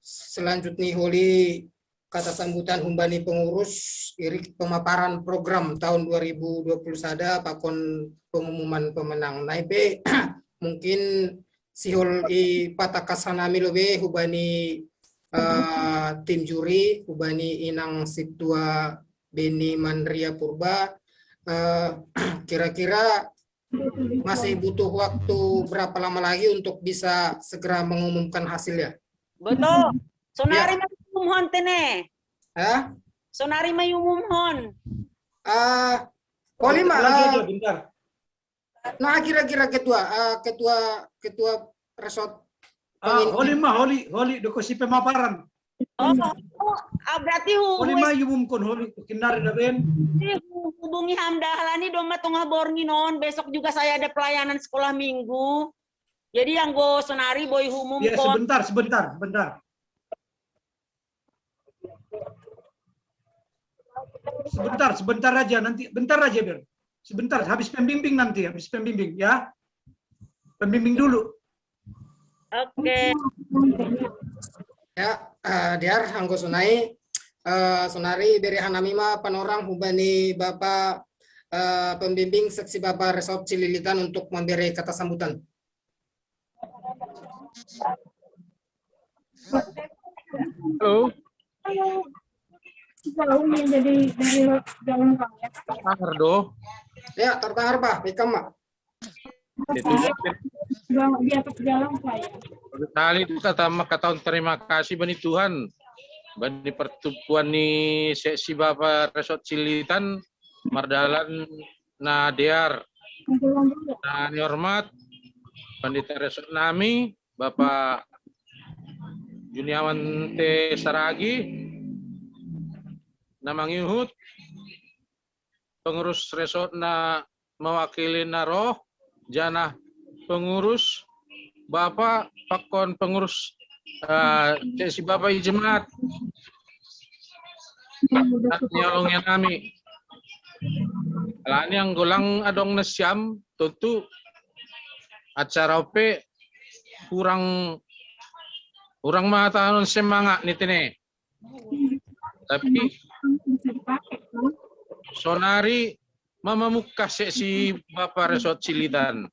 selanjutnya Holi kata sambutan humbani pengurus irik pemaparan program tahun dua ribu dua puluh sada pakon pengumuman pemenang. Nai pe mungkin sihol ipatakas hanami lobei hubani uh, tim juri, hubani inang situa Beni Manria Purba, uh, kira-kira masih butuh waktu berapa lama lagi untuk bisa segera mengumumkan hasilnya? Betul. Sonari ya. Mai umumhon tene. Hah? Sonari mai umumhon. Ah, uh, Holi ma. Lagi uh, bentar. Nah, kira-kira ketua, uh, ketua, ketua resort. Ah, Holi ma, Holi, Holi, doko si pemaparan. Oh, oh ah, berarti hu, Holi ma umumkon Holi, kinari na ben. Hubungi Hamdahlan ni domma tongah borngin on, besok juga saya ada pelayanan sekolah minggu. Jadi yang go sonari boi umumkon. Ya, sebentar, sebentar, sebentar. Sebentar, sebentar aja nanti, bentar aja, Ber. Sebentar, habis pembimbing nanti, habis pembimbing ya. Pembimbing dulu. Oke. Ya, eh, Diar, anggo sonai, eh, sonari bere hanami ma panorang hubani Bapa, eh, pembimbing seksi Bapa Resort Cililitan untuk memberi kata sambutan. Halo. Jauh yang jadi dari jalan raya. Ardo. Ya, terdengar, Pak. Ikam, Pak. Itu Di atas jalan saya. Sekali itu kata maka tahun terima kasih bani Tuhan. Bani pertukuan ni seksi Bapa Resort Cililitan mardalan na Diar. Na ni hormat Pandita Resort nami Bapa Juniawan T Saragi, na mangihut pengurus resort na mewakili na roh, janah pengurus Bapa pakon pengurus uh, seksi Bapa i jemaat. Nyolong ya nami. Alani anggo lang adong nasiam, tentu acara ope kurang kurang matanon semangat ni tene. Tapi sonari mamamukah seksi Bapa Resort Cililitan.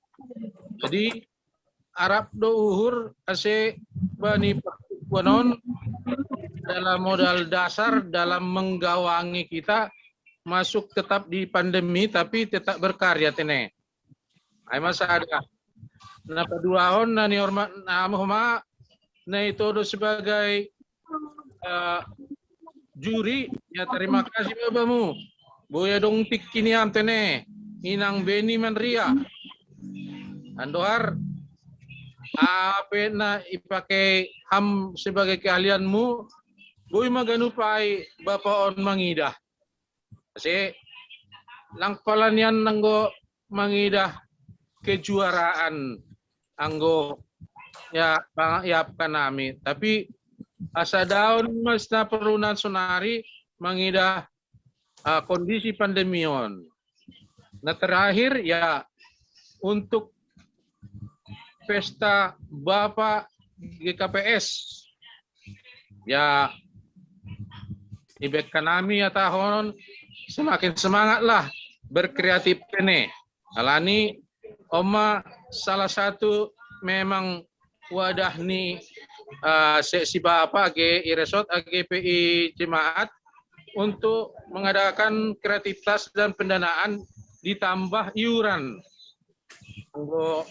Jadi arap do uhur ase bani pertukuan on adalah modal dasar dalam menggawangi kita masuk tetap di pandemi tapi tetap berkarya tene. Ai masa ada na paduahon na ni hormat na homa na itodo sebagai uh, juri ya terima kasih babamu boya dong tikki ni am tene inang beni manria andohar ape na ipakai ham sebagai keahlianmu boi maganupai bapa on mangidah si lang palanian nanggo mangidah kejuaraan anggo ya bang ya kanami tapi asa daun mas na perunan sonari mangidah uh, kondisi pandemi on. Nah terakhir ya untuk pesta Bapak G K P S ya ibek kanami ya tahun semakin semangatlah berkreatif ini alani oma salah satu memang wadah ni uh, seksi Bapa age iresot age P I jemaat untuk mengadakan kreativitas dan pendanaan ditambah iuran. Anggo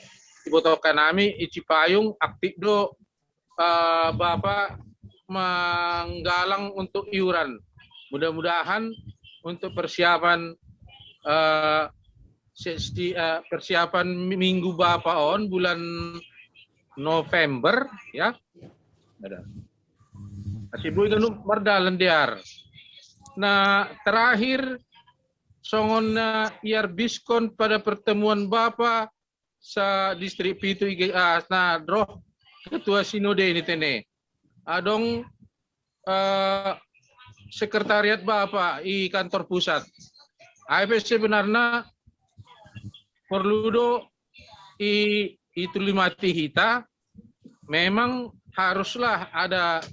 ibotokan nami i Cipayung aktif do uh, Bapa menggalang untuk iuran. Mudah-mudahan untuk persiapan uh, persiapan minggu Bapa on bulan November ya. Ada. Masih bui kanu mardalan diar. Nah, terakhir songon na iar biskon pada pertemuan Bapa sa distrik pitu I G A na roh ketua sinode ini tene. Adong eh, sekretariat Bapa i kantor pusat. Ai pe sebenarnya perlu do i itu limati hita memang haruslah ada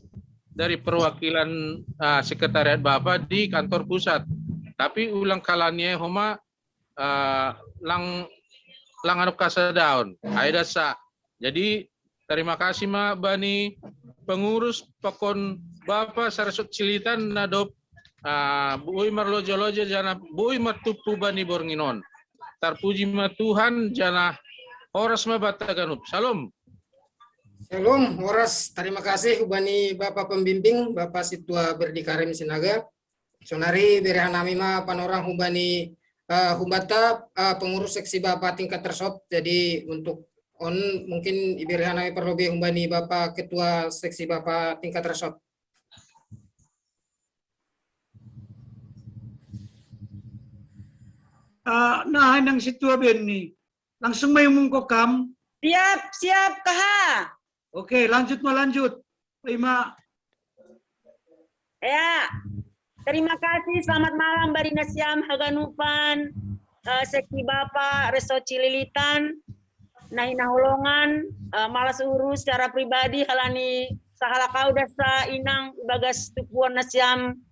dari perwakilan uh, sekretariat Bapa di kantor pusat. Tapi ulang kalanya homa uh, lang lang anu kasa daun. Ai dasa. Jadi terima kasih ma bani pengurus pakon Bapa saresot Cililitan na dob uh, bui marlojo-lojo jana bui martupu bani bornginon. Tarpuji ma Tuhan jana horas ma bata ganup. Salam. Salam, horas. Terima kasih ubani Bapak Pembimbing, Bapak Situa Berdi Karim Sinaga. Sonari berehan nami ma panorang ubani uh, humbata uh, pengurus seksi Bapak tingkat resort. Jadi untuk on mungkin iberehan nami perlebih ubani Bapak Ketua Seksi Bapak tingkat resort. Uh, nah, nang situa Benny. Langsung may umungkok kam? Siap, siap, kaha. Oke, lanjut ma lanjut. Lima. Ya. Terima kasih, selamat malam bari na siam haganupan, eh, seksi Bapa Resort Cililitan, na hinaholongan, eh, malas uhur secara pribadi hal ni sahalakau dasa inang ibagas tupuan na siam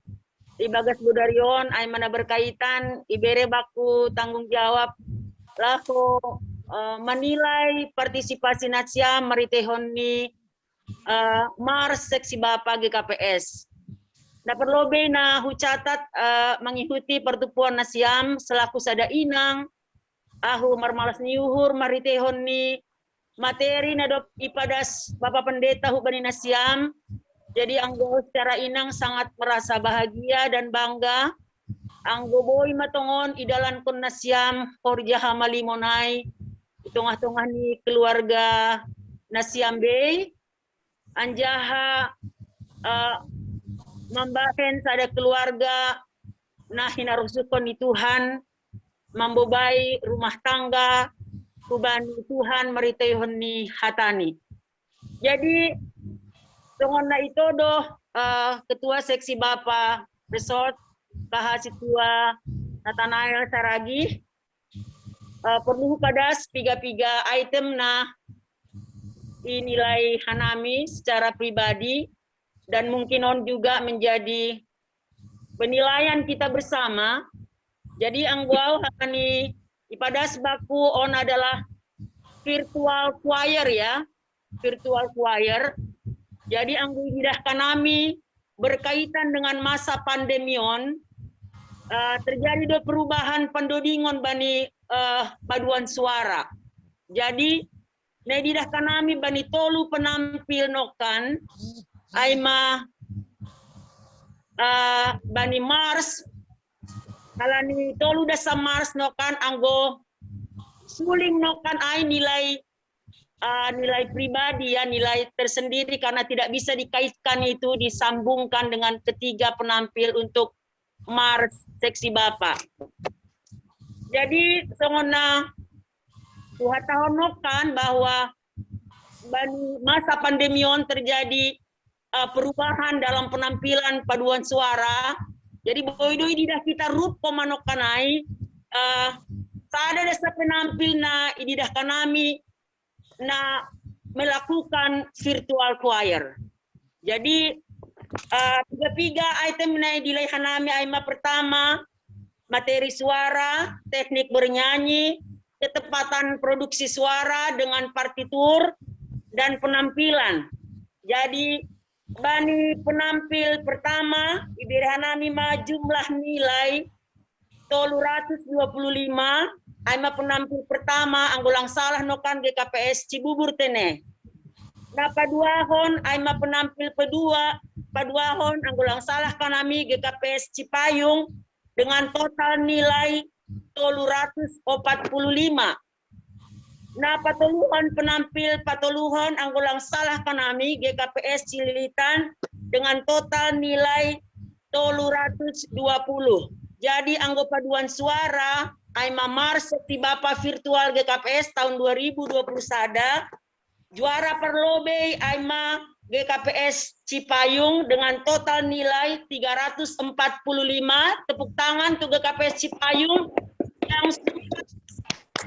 ibagas Bodari on, ai ma na berkaitan, ibere bangku tanggung jawab laho, eh, menilai partisipasi na siam marhiteihon ni, eh, Mars seksi Bapa G K P S. Na parlobei na hucatat, eh, mengikuti partupuan na siam selaku sada inang, ahu marmalas ni uhur marhiteihon ni materi na dob ipadas Bapa Pendeta hubani na siam. Jadi anggo secara inang sangat merasa bahagia dan bangga. Anggo boi ma tongon idalankon na siam horja hamalimo nai di tongah-tongah ni keluarga na siam bei, anjaha, eh, mambahen sada keluarga na hinarosuhkon ni Tuhan, mambobai rumah tangga hubani Tuhan marhiteihon ni hata-Ni. Jadi songon na itodo, eh, Ketua Seksi Bapa Resort, Kaha Sintua Nathanael Saragih, eh, perlu hupadas piga-piga item na inilai hanami secara pribadi, dan mungkin on juga menjadi penilaian kita bersama. Jadi anggo au hata ni ipadas bangku on adalah virtual choir, ya, virtual choir. Jadi anggo ididah hanami berkaitan dengan masa pandemi on, eh, terjadi do perubahan pandodingon bani, eh, paduan suara. Jadi na ididah hanami bani tolu penampil nongkan, ai ma, eh, bani Mars, hal ni tolu dasa Mars nongkan anggo suling nongkan ai nilai, eh, nilai pribadi, ya, nilai tersendiri karena tidak bisa dikaitkan itu disambungkan dengan ketiga penampil untuk Mars seksi Bapa. Jadi songon na huhatahon nongkan bahwa bani masa pandemi on terjadi, eh, perubahan dalam penampilan paduan suara. Jadi boi do ididah hita rup homa nongkan ai, eh, sada dasa penampil na ididah hanami na melakukan virtual choir. Jadi, eh, piga-piga item na idilai hanami ai ma pertama, materi suara, teknik bernyanyi, ketepatan produksi suara dengan partitur, dan penampilan. Jadi bani penampil pertama ibere hanami ma jumlah nilai tolu ratus dua puluh lima, ai ma penampil pertama, anggo lang salah nongkan G K P S Cibubur tene. Na paduahon ai ma penampil padua, paduahon, anggo lang salah hanami, G K P S Cipayung dengan total nilai tolu ratus opat puluh lima. Na patoluhon penampil patoluhon, anggo lang salah hanami, G K P S Cililitan dengan total nilai tolu ratus dua puluh. Jadi anggo paduan suara ai ma Mars seksi Bapa virtual G K P S tahun dua ribu dua puluh sada, juara parlobei ai ma G K P S Cipayung dengan total nilai tiga ratus empat puluh lima. Tepuk tangan untuk G K P S Cipayung yang sudah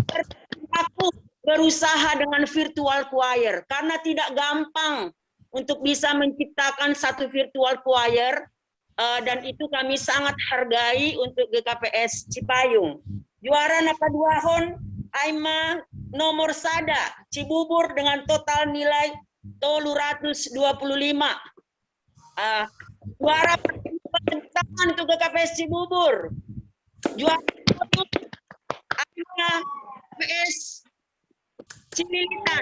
berjibaku berusaha dengan virtual choir, karena tidak gampang untuk bisa menciptakan satu virtual choir, eh, dan itu kami sangat hargai untuk G K P S Cipayung. Juara na paduahon ai ma nomor sada, Cibubur, dengan total nilai tolu ratus dua puluh lima. Ah, juara, tepuk tangan untuk G K P S Cibubur. Juara ai ma G K P S Cililitan.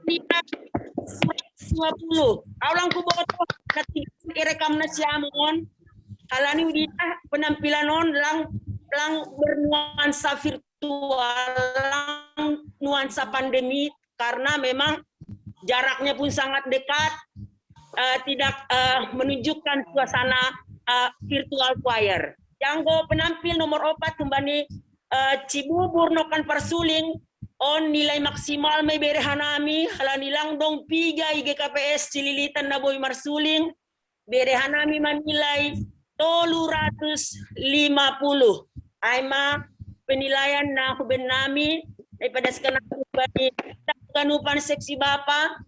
Nilai seratus dua puluh. Au lang huboto na tinggal irekam na siam on. Hal ni udidah penampilan on lang, lang bernuansa virtual, lang nuansa pandemi, karena memang jaraknya pun sangat dekat, eh, tidak, eh, menunjukkan suasana, eh, virtual choir. Anggo penampil nomor opat humbani, eh, Cibubur nongkan parsuling, on nilai maksimal ma ibere hanami, hal ni lang dong piga i G K P S Cililitan na boi marsuling, bere hanami manilai tolu ratus lima puluh. Ai ma penilaian na huben nami, na ipadaskan nami bani haganupan seksi bapa,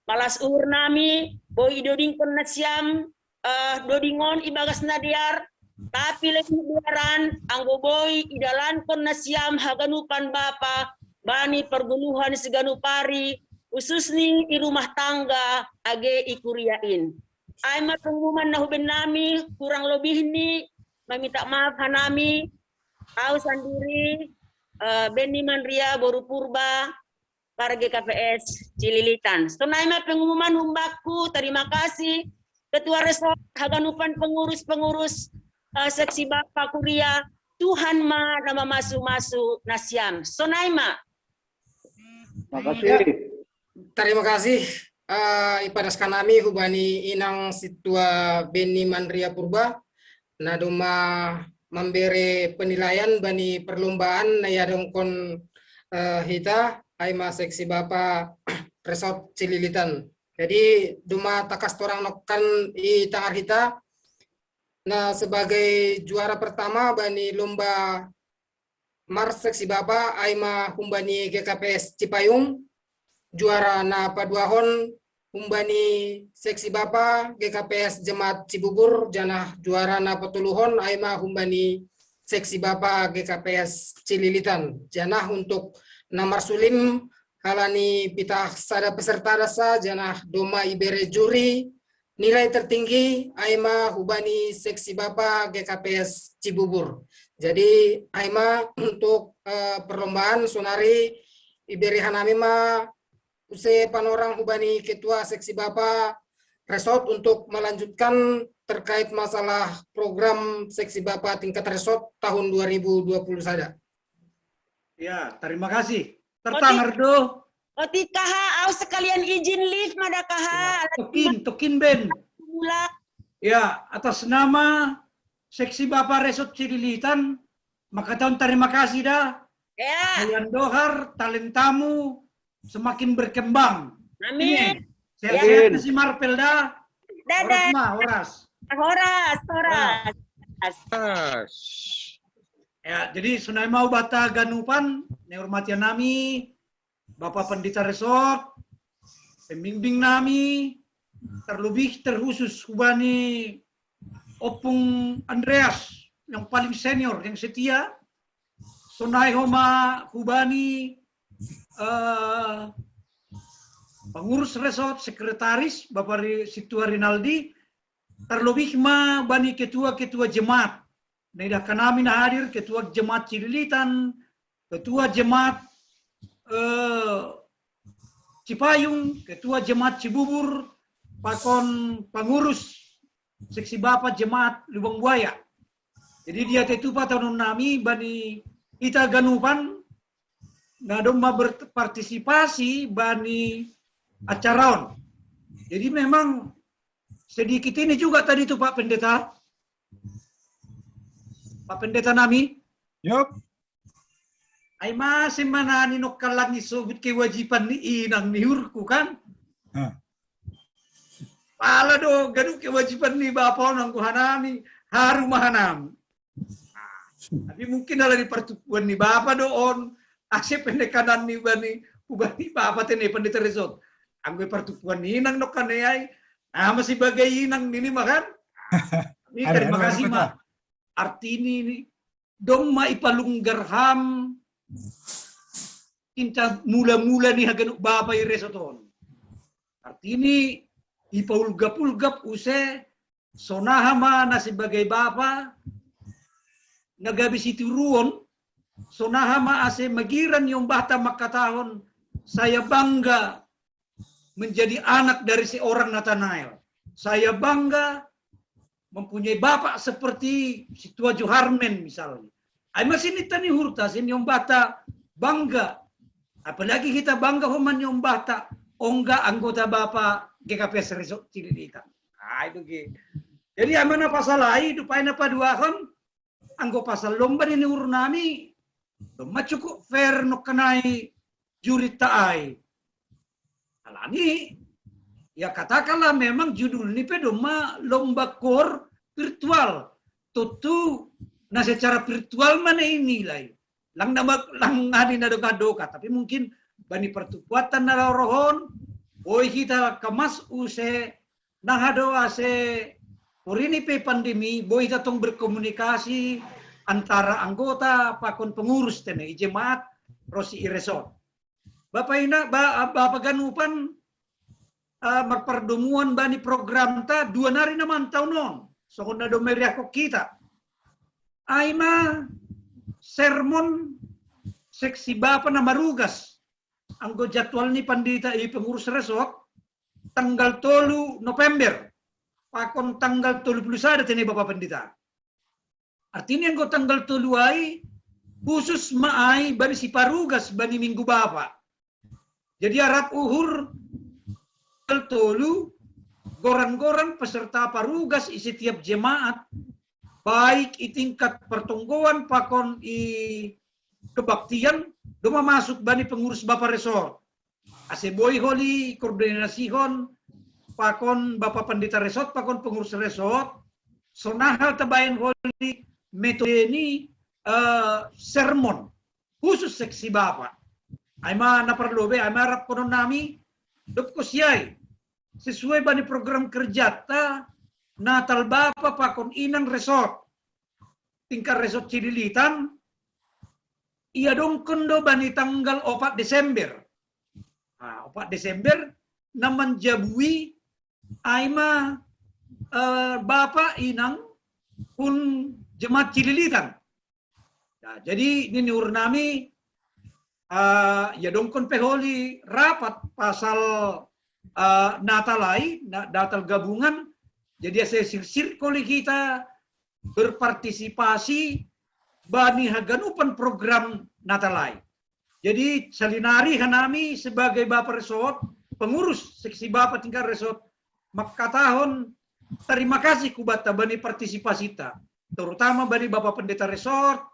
malas uhur nami, boi idodingkon nasiam, eh, dodingon ibagas na dear, tapi lebih dearan, anggo boi idalankon nasiam haganupan bapa, bani perguluhan siganup ari, khusus ni i rumah tangga, age i kuria in. Ai ma pengumuman na huben nami, kurang lebih ni, meminta maaf hanami, au sandiri, eh, Benny Manria, Boru Purba, para G K P S Cililitan. Sonai ma pengumuman humbakku, terima kasih. Ketua Resort, haganupan pengurus-pengurus, eh, seksi bapa kuria, Tuhan ma na mamasu-masu nasiam. Sonai ma. Makasih. Terima kasih. Eh, ipadaskan nami hubani inang situa Benny Manria Purba, na doma mambere penilaian bani perlombaan na iadongkon, eh, hita, ai ma seksi bapa Resort Cililitan. Jadi doma takas torang nongkan i tangar hita, na sebagai juara pertama bani lomba Mars seksi bapa, ai ma humbani G K P S Cipayung, juara na paduahon humbani seksi bapa G K P S Jemaat Cibubur, janah juara na patoluhon ai ma humbani seksi bapa G K P S Cililitan. Janah untuk na marsulim halani pitah sada peserta dasa, janah doma ibere juri nilai tertinggi ai ma hubani seksi bapa G K P S Cibubur. Jadi ai ma untuk, eh, perlombaan sonari ibere hanami ma use panorang hubani ketua seksi bapa Resort untuk melanjutkan terkait masalah program seksi bapa tingkat resort tahun dua ribu dua puluh sada. Ya, terima kasih. Tertangar do. Oti kaha, au sekalian izin live ma da kaha. Tokin, tokin Ben. Mula. Ya, atas nama seksi bapa Resort Cililitan, maka tahun terima kasih da. Ya. Kalian dohar, talentamu semakin berkembang. Amin. Sehat-sehat si Marpel da. Dadah. Horas ma, horas. Horas, horas. Ya, jadi sonai ma hubata ganupan, na hormati nami, Bapak Pendeta Resort, pembimbing nami, terlebih terkhusus hubani Opung Andreas yang paling senior, yang setia, sonai homa hubani, eh, pengurus resort, sekretaris, Bapak Situa Rinaldi, terlebih ma bani ketua-ketua jemaat. Na idah hanami na hadir, ketua jemaat Cililitan, ketua jemaat, eh, Cipayung, ketua jemaat Cibubur, pakon pengurus seksi bapa jemaat Lubang Buaya. Jadi dia tetu patanon nami bani hita ganupan na doma berpartisipasi bani acara on. Jadi memang sedikit ini juga tadi tu Pak Pendeta. Pak Pendeta nami. Yop. Ai mase ma na ninongkalangi sobut kewajiban ni inang ni uhurku kan? Pala do ganup kewajiban ni bapa on anggo hanami, haru ma hanami. Tapi mungkin ala ni partumpuan ni bapa do on, ase penekanan ni bani, hubani bapa tene Pendeta Resort. Anggo partumpuan ni inang nongkan ai, nama sebagai inang nini ma kan? Ini terima kasih ma. Arti ni, ni doma ipalunggar ham cinta mula-mula ni haganup bapa i Resort on. Arti ni ipaulgap-ulgap use sonaha ma na sebagai bapa na gabe situruon, sonaha ma ase magira ni ombahta mangkatahon, saya bangga menjadi anak dari seorang Nathanael. Saya bangga mempunyai bapak seperti Situa Joharmen misalnya. Ai ma sininta ni uhurta, siniombahta bangga. Apalagi kita bangga homa niombahta ongga anggota bapa G K P S Resort Cililitan. Ai do ge. Jadi ai ma na pasal ai, dope ai na paduahon, anggo pasal lomba ni uhur nami, doma cukup fair nongkan ai jurita ai. Alani Ya katakanlah memang judul ni pe doma lomba kor virtual. Tutu na secara virtual mana ini lai. Lang nama lang adi na doka-doka, tapi mungkin bani pertukuatan na rohon, boi kita kamas use nahado ase porini pe pandemi, boi kita tong berkomunikasi antara anggota pakon pengurus tene i jemaat rosi i resort. Bapa ina, ba, bapa ganupan, uh, marpardomuan bani program ta dua nari na mantau non. Songon na do meriahko kita. Aima sermon seksi bapa na marugas. Anggo jadwal ni pandita i pengurus resort tanggal tolu November. Pakon tanggal tolu puluh sada tene bapa pandita. Artinya anggo tanggal tolu ai khusus ma ai bani si parugas bani minggu bapa. Jadi arap uhur tolu goran-goran peserta parugas i setiap jemaat, baik i tingkat pertonggoan pakon i kebaktian, doma masuk bani pengurus bapa resort. Ase boi holi koordinasihon pakon bapa pandita resort pakon pengurus resort, sonahal tabaen holi metode ni uh, sermon khusus seksi bapa. Aima na parlobe, aima rap konon nami, dopko siai sesuai bani program kerjata Natal bapa pakon inang resort tingkat resort Cililitan, ia dongkon do bani tanggal opat Desember. Nah, opat Desember na manjabui aima uh, bapa inang pun jemaat Cililitan. Nah, jadi nini ur nami uh, ya dongkon peholi rapat pasal uh, Natal ai, Natal gabungan. Jadi ase sirsir koli kita berpartisipasi bani haganupan program Natal ai. Jadi salinari hanami sebagai bapa resort, pengurus seksi bapa tingkat resort, makkatahon terima kasih kubata bani partisipasita, terutama bani bapa pendeta resort,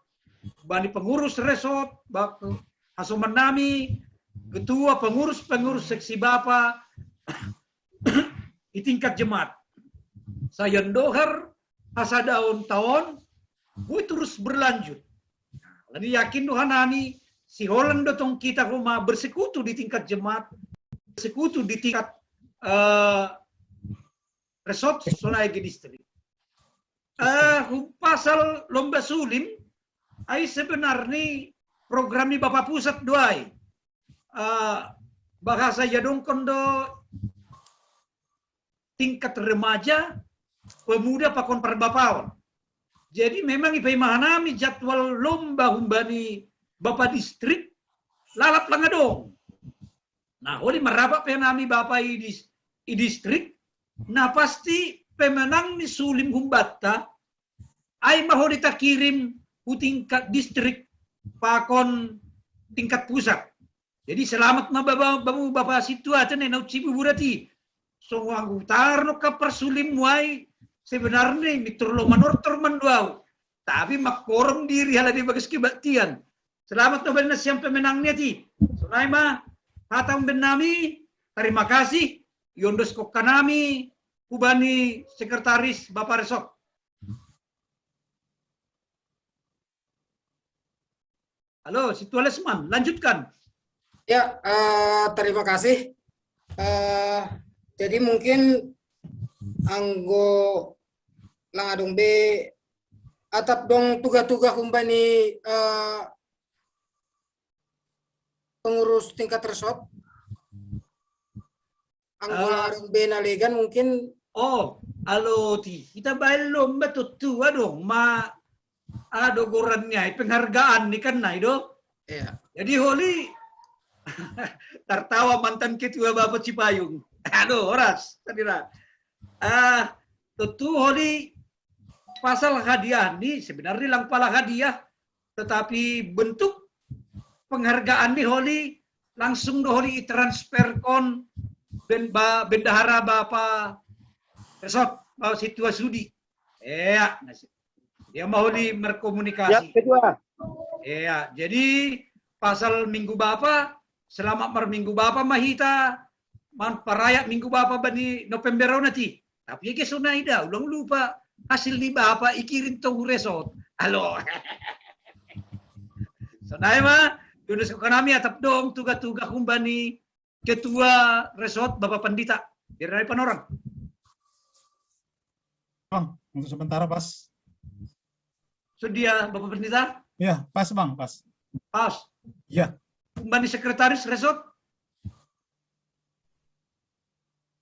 bani pengurus resort, hasoman nami, ketua pengurus-pengurus seksi bapa di tingkat jemaat. Saya dohar hasadaon taon, gue terus berlanjut. Lani yakin dohanami si Holland dotong kita homa bersekutu di tingkat jemaat, bersekutu di tingkat uh, resort sonai ge distrik. Uh, pasal lomba sulim, ai sebenarnya program ni Bapak Pusat doai. Uh, bahasa ya dongkon do tingkat remaja, pemuda pakon parbapaon. Jadi memang ipaimahanami jadwal lomba humbani Bapak Distrik lalap langadong. Nah, holi marapat pe nami Bapak i, dis, i distrik, nah pasti pemenang ni sulim humbatta, ai ma holi takirim hu tingkat distrik pakon tingkat pusat. Jadi selamat ma bamu Bapak Situa tene nau Cibuburati. Songo anggo tarno ka parsulim muai sebenarnya mitur lo manortor manduau. Tapi makkorom diri hala di bagas kebaktian. Selamat no bena siang pemenang niati. Sonai ma hatang benami, terima kasih. Yondos kokkanami, kubani sekretaris Bapak Resok. Halo, Situa Lesman, lanjutkan. Ya, uh, terima kasih. Uh, jadi mungkin anggo lang adong be atap dong tuga-tuga humbani uh, pengurus tingkat resort. Anggo uh, lang adong be na legan mungkin. Oh, alo ti kita baen lomba tuttu adong ma ado gorannya penghargaan ni kan nai do. Iya. Jadi holi tertawa mantan ketua Bapak Cipayung. Aduh, horas tadi lah. Ah, tentu holi pasal hadiah ni sebenarnya lang pala hadiah, tetapi bentuk penghargaan ni holi langsung do holi transfer kon ben, ba, bendahara Bapak Resort, Bapak Situa Sudi. Iya, dia mau di berkomunikasi. Ya, ketua. Iya, jadi pasal Minggu Bapa, selamat berminggu Bapa mahita, man paraya minggu bapa bani November ona ti. Tapi ege sonai da, ulang lupa hasil ni bapa ikirim tong resort. Alo. Sonai ma, tunus ko kanami atap dong tuga-tuga humbani ketua resort Bapak Pandita. Biar dari panorang. Bang, untuk sementara pas. Sudah Bapak Pendeta? Ya, pas Bang, pas. Pas. Ya. Humbani sekretaris resort?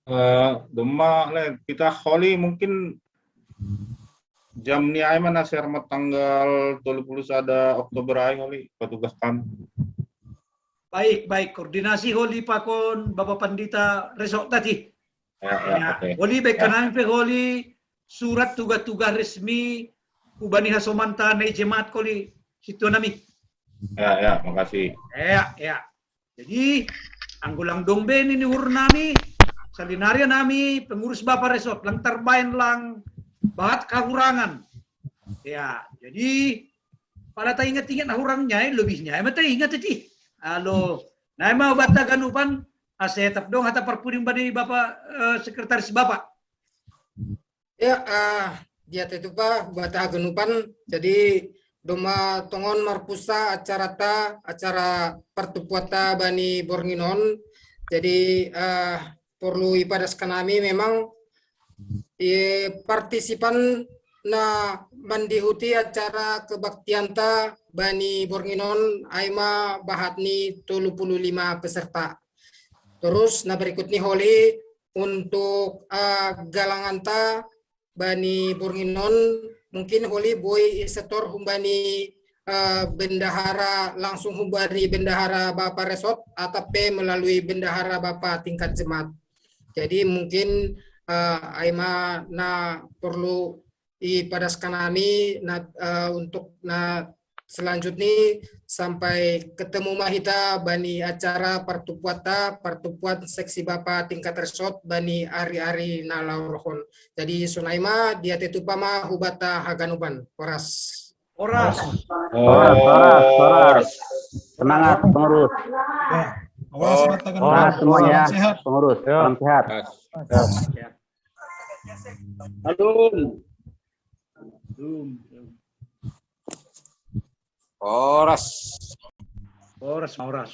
Eh, Doma le kita Holi mungkin jam ni ai mana serma tanggal tolu puluh sada Oktober ai Holi petugas kami. Baik, baik. Koordinasi Holi pakon Bapak Pandita resort tadi. Ya, ya, Ya, oke. Holi baik kanami pe Holi surat tuga-tuga resmi humbani hasomanta na i jemaat Holi situa nami. Ya, ya, makasih. Ya, ya. Jadi anggo lang dong be ni uhur nami, salinaria nami pengurus bapa resort lang tarbaen lang bahat kahurangan. Ya, jadi pala taingat-ingat na hurangnya, lebihnya, emang taingat ti. Alo, na emang bata ganupan, ase tap dong hata parpudi humbani bapa eh, sekretaris bapa. Ya, ah, dia itu pa bata haganupan. Jadi doma tongon marpusa acara ta, acara partupuanta bani borngin on. Jadi ah, perlu ipadas kanami memang eh, partisipan na mandihuti acara kebaktianta bani borngin on ai ma bahat ni tolu puluh lima peserta. Terus na berikut ni Holi untuk uh, galanganta bani borngin on mungkin Holi boi isetor humbani uh, bendahara langsung humbani bendahara bapa resort atau pe melalui bendahara bapa tingkat jemaat. Jadi mungkin uh, ai ma na perlu ipadas kanami na uh, untuk na selanjutnya sampai ketemu ma hita bani acara partupuanta, partupuan seksi bapa tingkat resort bani ari-ari na laho rohon. Jadi sonai ma dia tetupa ma hubata haganupan. Horas. Horas. Horas, horas, horas. Semangat pengurus. Ya. Horas, Oh. mata kan Horas semuanya. Salam sehat. Pengurus, salam sehat. Halo. Horas. Horas, horas.